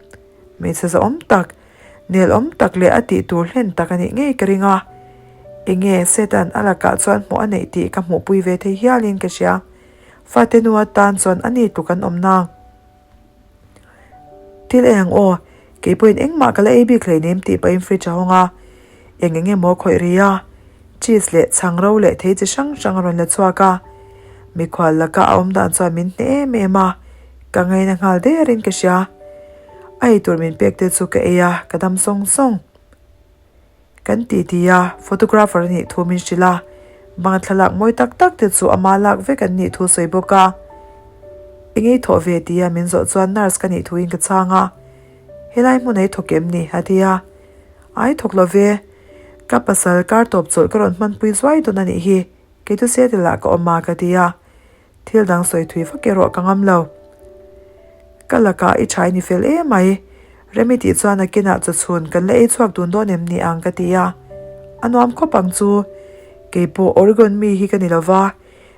Speaker 1: Hmeichhe zahawm tak, nelawm tak leh a tih tur hlen tak a nih ngei ka ring a. Enge Satan a lakah chuan hmuh a neih tih ka hmuhpui ve thei hialin ka hria. Fate nu atan chuan a ni tluk an awm nang. Thil ei ang aw, kei pawhin engmah ka la ei bik hleinem tih pahin fridge a hawng a. Eng eng emaw a khawih ri a, cheese leh chhang ro leh thei chi hrang hrang a rawn la chhuak a. Mikhual laka a awm dan chuan min hneh em em a, ka ngaina nghal derin ka hria. A eitur min pek te chu ka ei a, ka dam sawng sawng. Kan ti ti a, photographer a nih thu min hrilh a, bang thlalak mawi tak tak te chu ama lak vek an nih thu sawi bawk a. Engei thawh ve tia min zawh chuan nurse ka nih thuin ka chhang a, helai hmun ei thawk em ni? a ti a. Ai thawk lo ve, ka pasal kar tawp chawlh ka rawn hmanpui zuai dawn a nih hi, kei chu Seattle ah ka awm a ka ti a. Thil dang sawi thui vak erawh ka ngam lo. Ka lakah i ṭha i ni fel emai. Remi tih chuan a kinah chawchhun kan la ei chhuak dun dawn em ni ang ka ti a. A nuam khawp ang chu. Kei pawh Oregon mi hi ka ni lo va,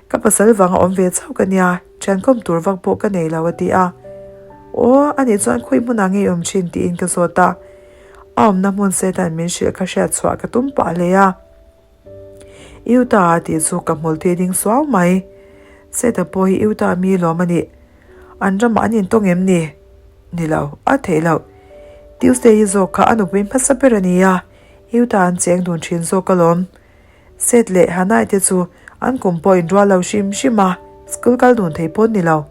Speaker 1: ka pasal vang a awm ve chauh ka nia, ṭhiankawm tur vak pawh ka nei lo a ti a. Aw, anih chuan khawi hmunah nge i awm ṭhin tiin ka zawt a. A awmna hmun Satan min hrilh kha hriat chhuah ka tum pah hle a. Utah a tih chu ka hmul thi ding suau mai. Seta pawh hi Utah mi lawm a nih. An ramah an intawng em ni? Ni lo, a theih loh. Tuesday hi zawk kha a nupui hmasa ber a ni a, Utah an cheng dun thin zawk alawm. Seth leh Hanai te chu an kum pawh inrual lo hrim hrim a, school kal dun thei pawn ni lo.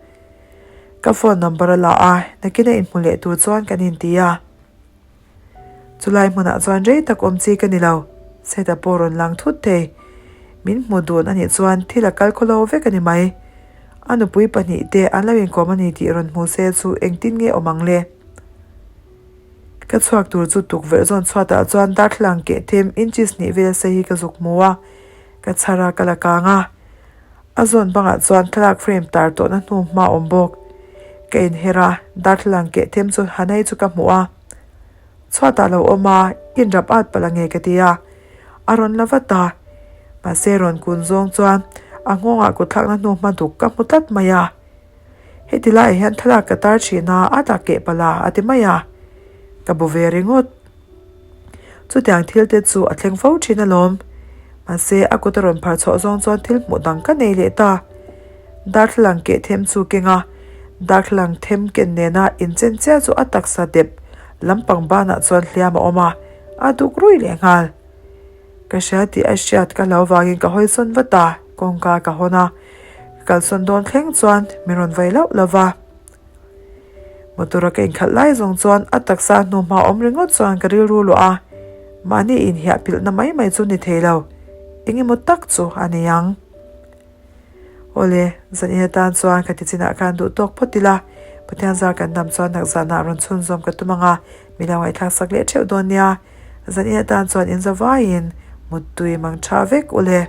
Speaker 1: Ka phone number a la a, nakin a inhmu leh tur chuan kan inti a. Chulai hmunah chuan rei tak awm chi ka ni lo. Seta pawh rawn lang thut thei. Min hmu dun a nih chuan thil a kal khawlo vek a ni mai. A nupui pahnihte an lo inkawm a ni tih rawn hmu se chu engtin nge awm ang le? Ka chhuak tur chu tukverh zawn chhuatah chuan darthlalang keh them inches hnih vel sei hi ka zuk hmu a, ka chhar a ka la kang a. A zawn bangah chuan thlalak frame tar tawhna hnu hma awm bawk. Ka inher a, darthlalang keh them chu Hanai chu ka hmuh a. Chhuatah lo awm a, inrap at palh ange ka ti a. A rawn la vat a. Mahse rawn kun zawng chuan a nghawngah kutthlakna hnu hma duk ka hmu tlat mai a. Heti laiah hian thlalak ka tar thin a, a tla keh palh a, a ti mai a. Ka bu ve ringawt. Chutiang thil te chu a thleng fo thin alawm. Mahse, a kut a rawn phar chhuah zawng chuan thil hmuh dang ka nei leh ta. Darthlalang keh them chu keng a, darthlalang them ken nena inchen chiah chu a taksa dep lampang banah chuan hliam a awm a, a duk rui leh nghal. Ka hria tih a hriat ka hlau vangin ka hawi sawn vat a, kawngka ka hawn a, ka kalsawn dawn thleng chuan min rawn vai lauh lo va. Motor a ka inkhalh lai zawng chuan a taksa hnuhma awm ringawt chuan ka rilru luah a, mahni inhiah pilhna mai mai chu ni thei lo, eng emaw tak chu a ni ang. Awle, zan in atan chuan ka ti chinah khan duh tawk phawt ila, Pathian zar kan dam chuan nak zanah rawn chhunzawm ka tum ang a, mi lo ngaihthlak sak leh theuh dawn nia, zan in atan chuan in za vaiin muttui mang tha vek ule.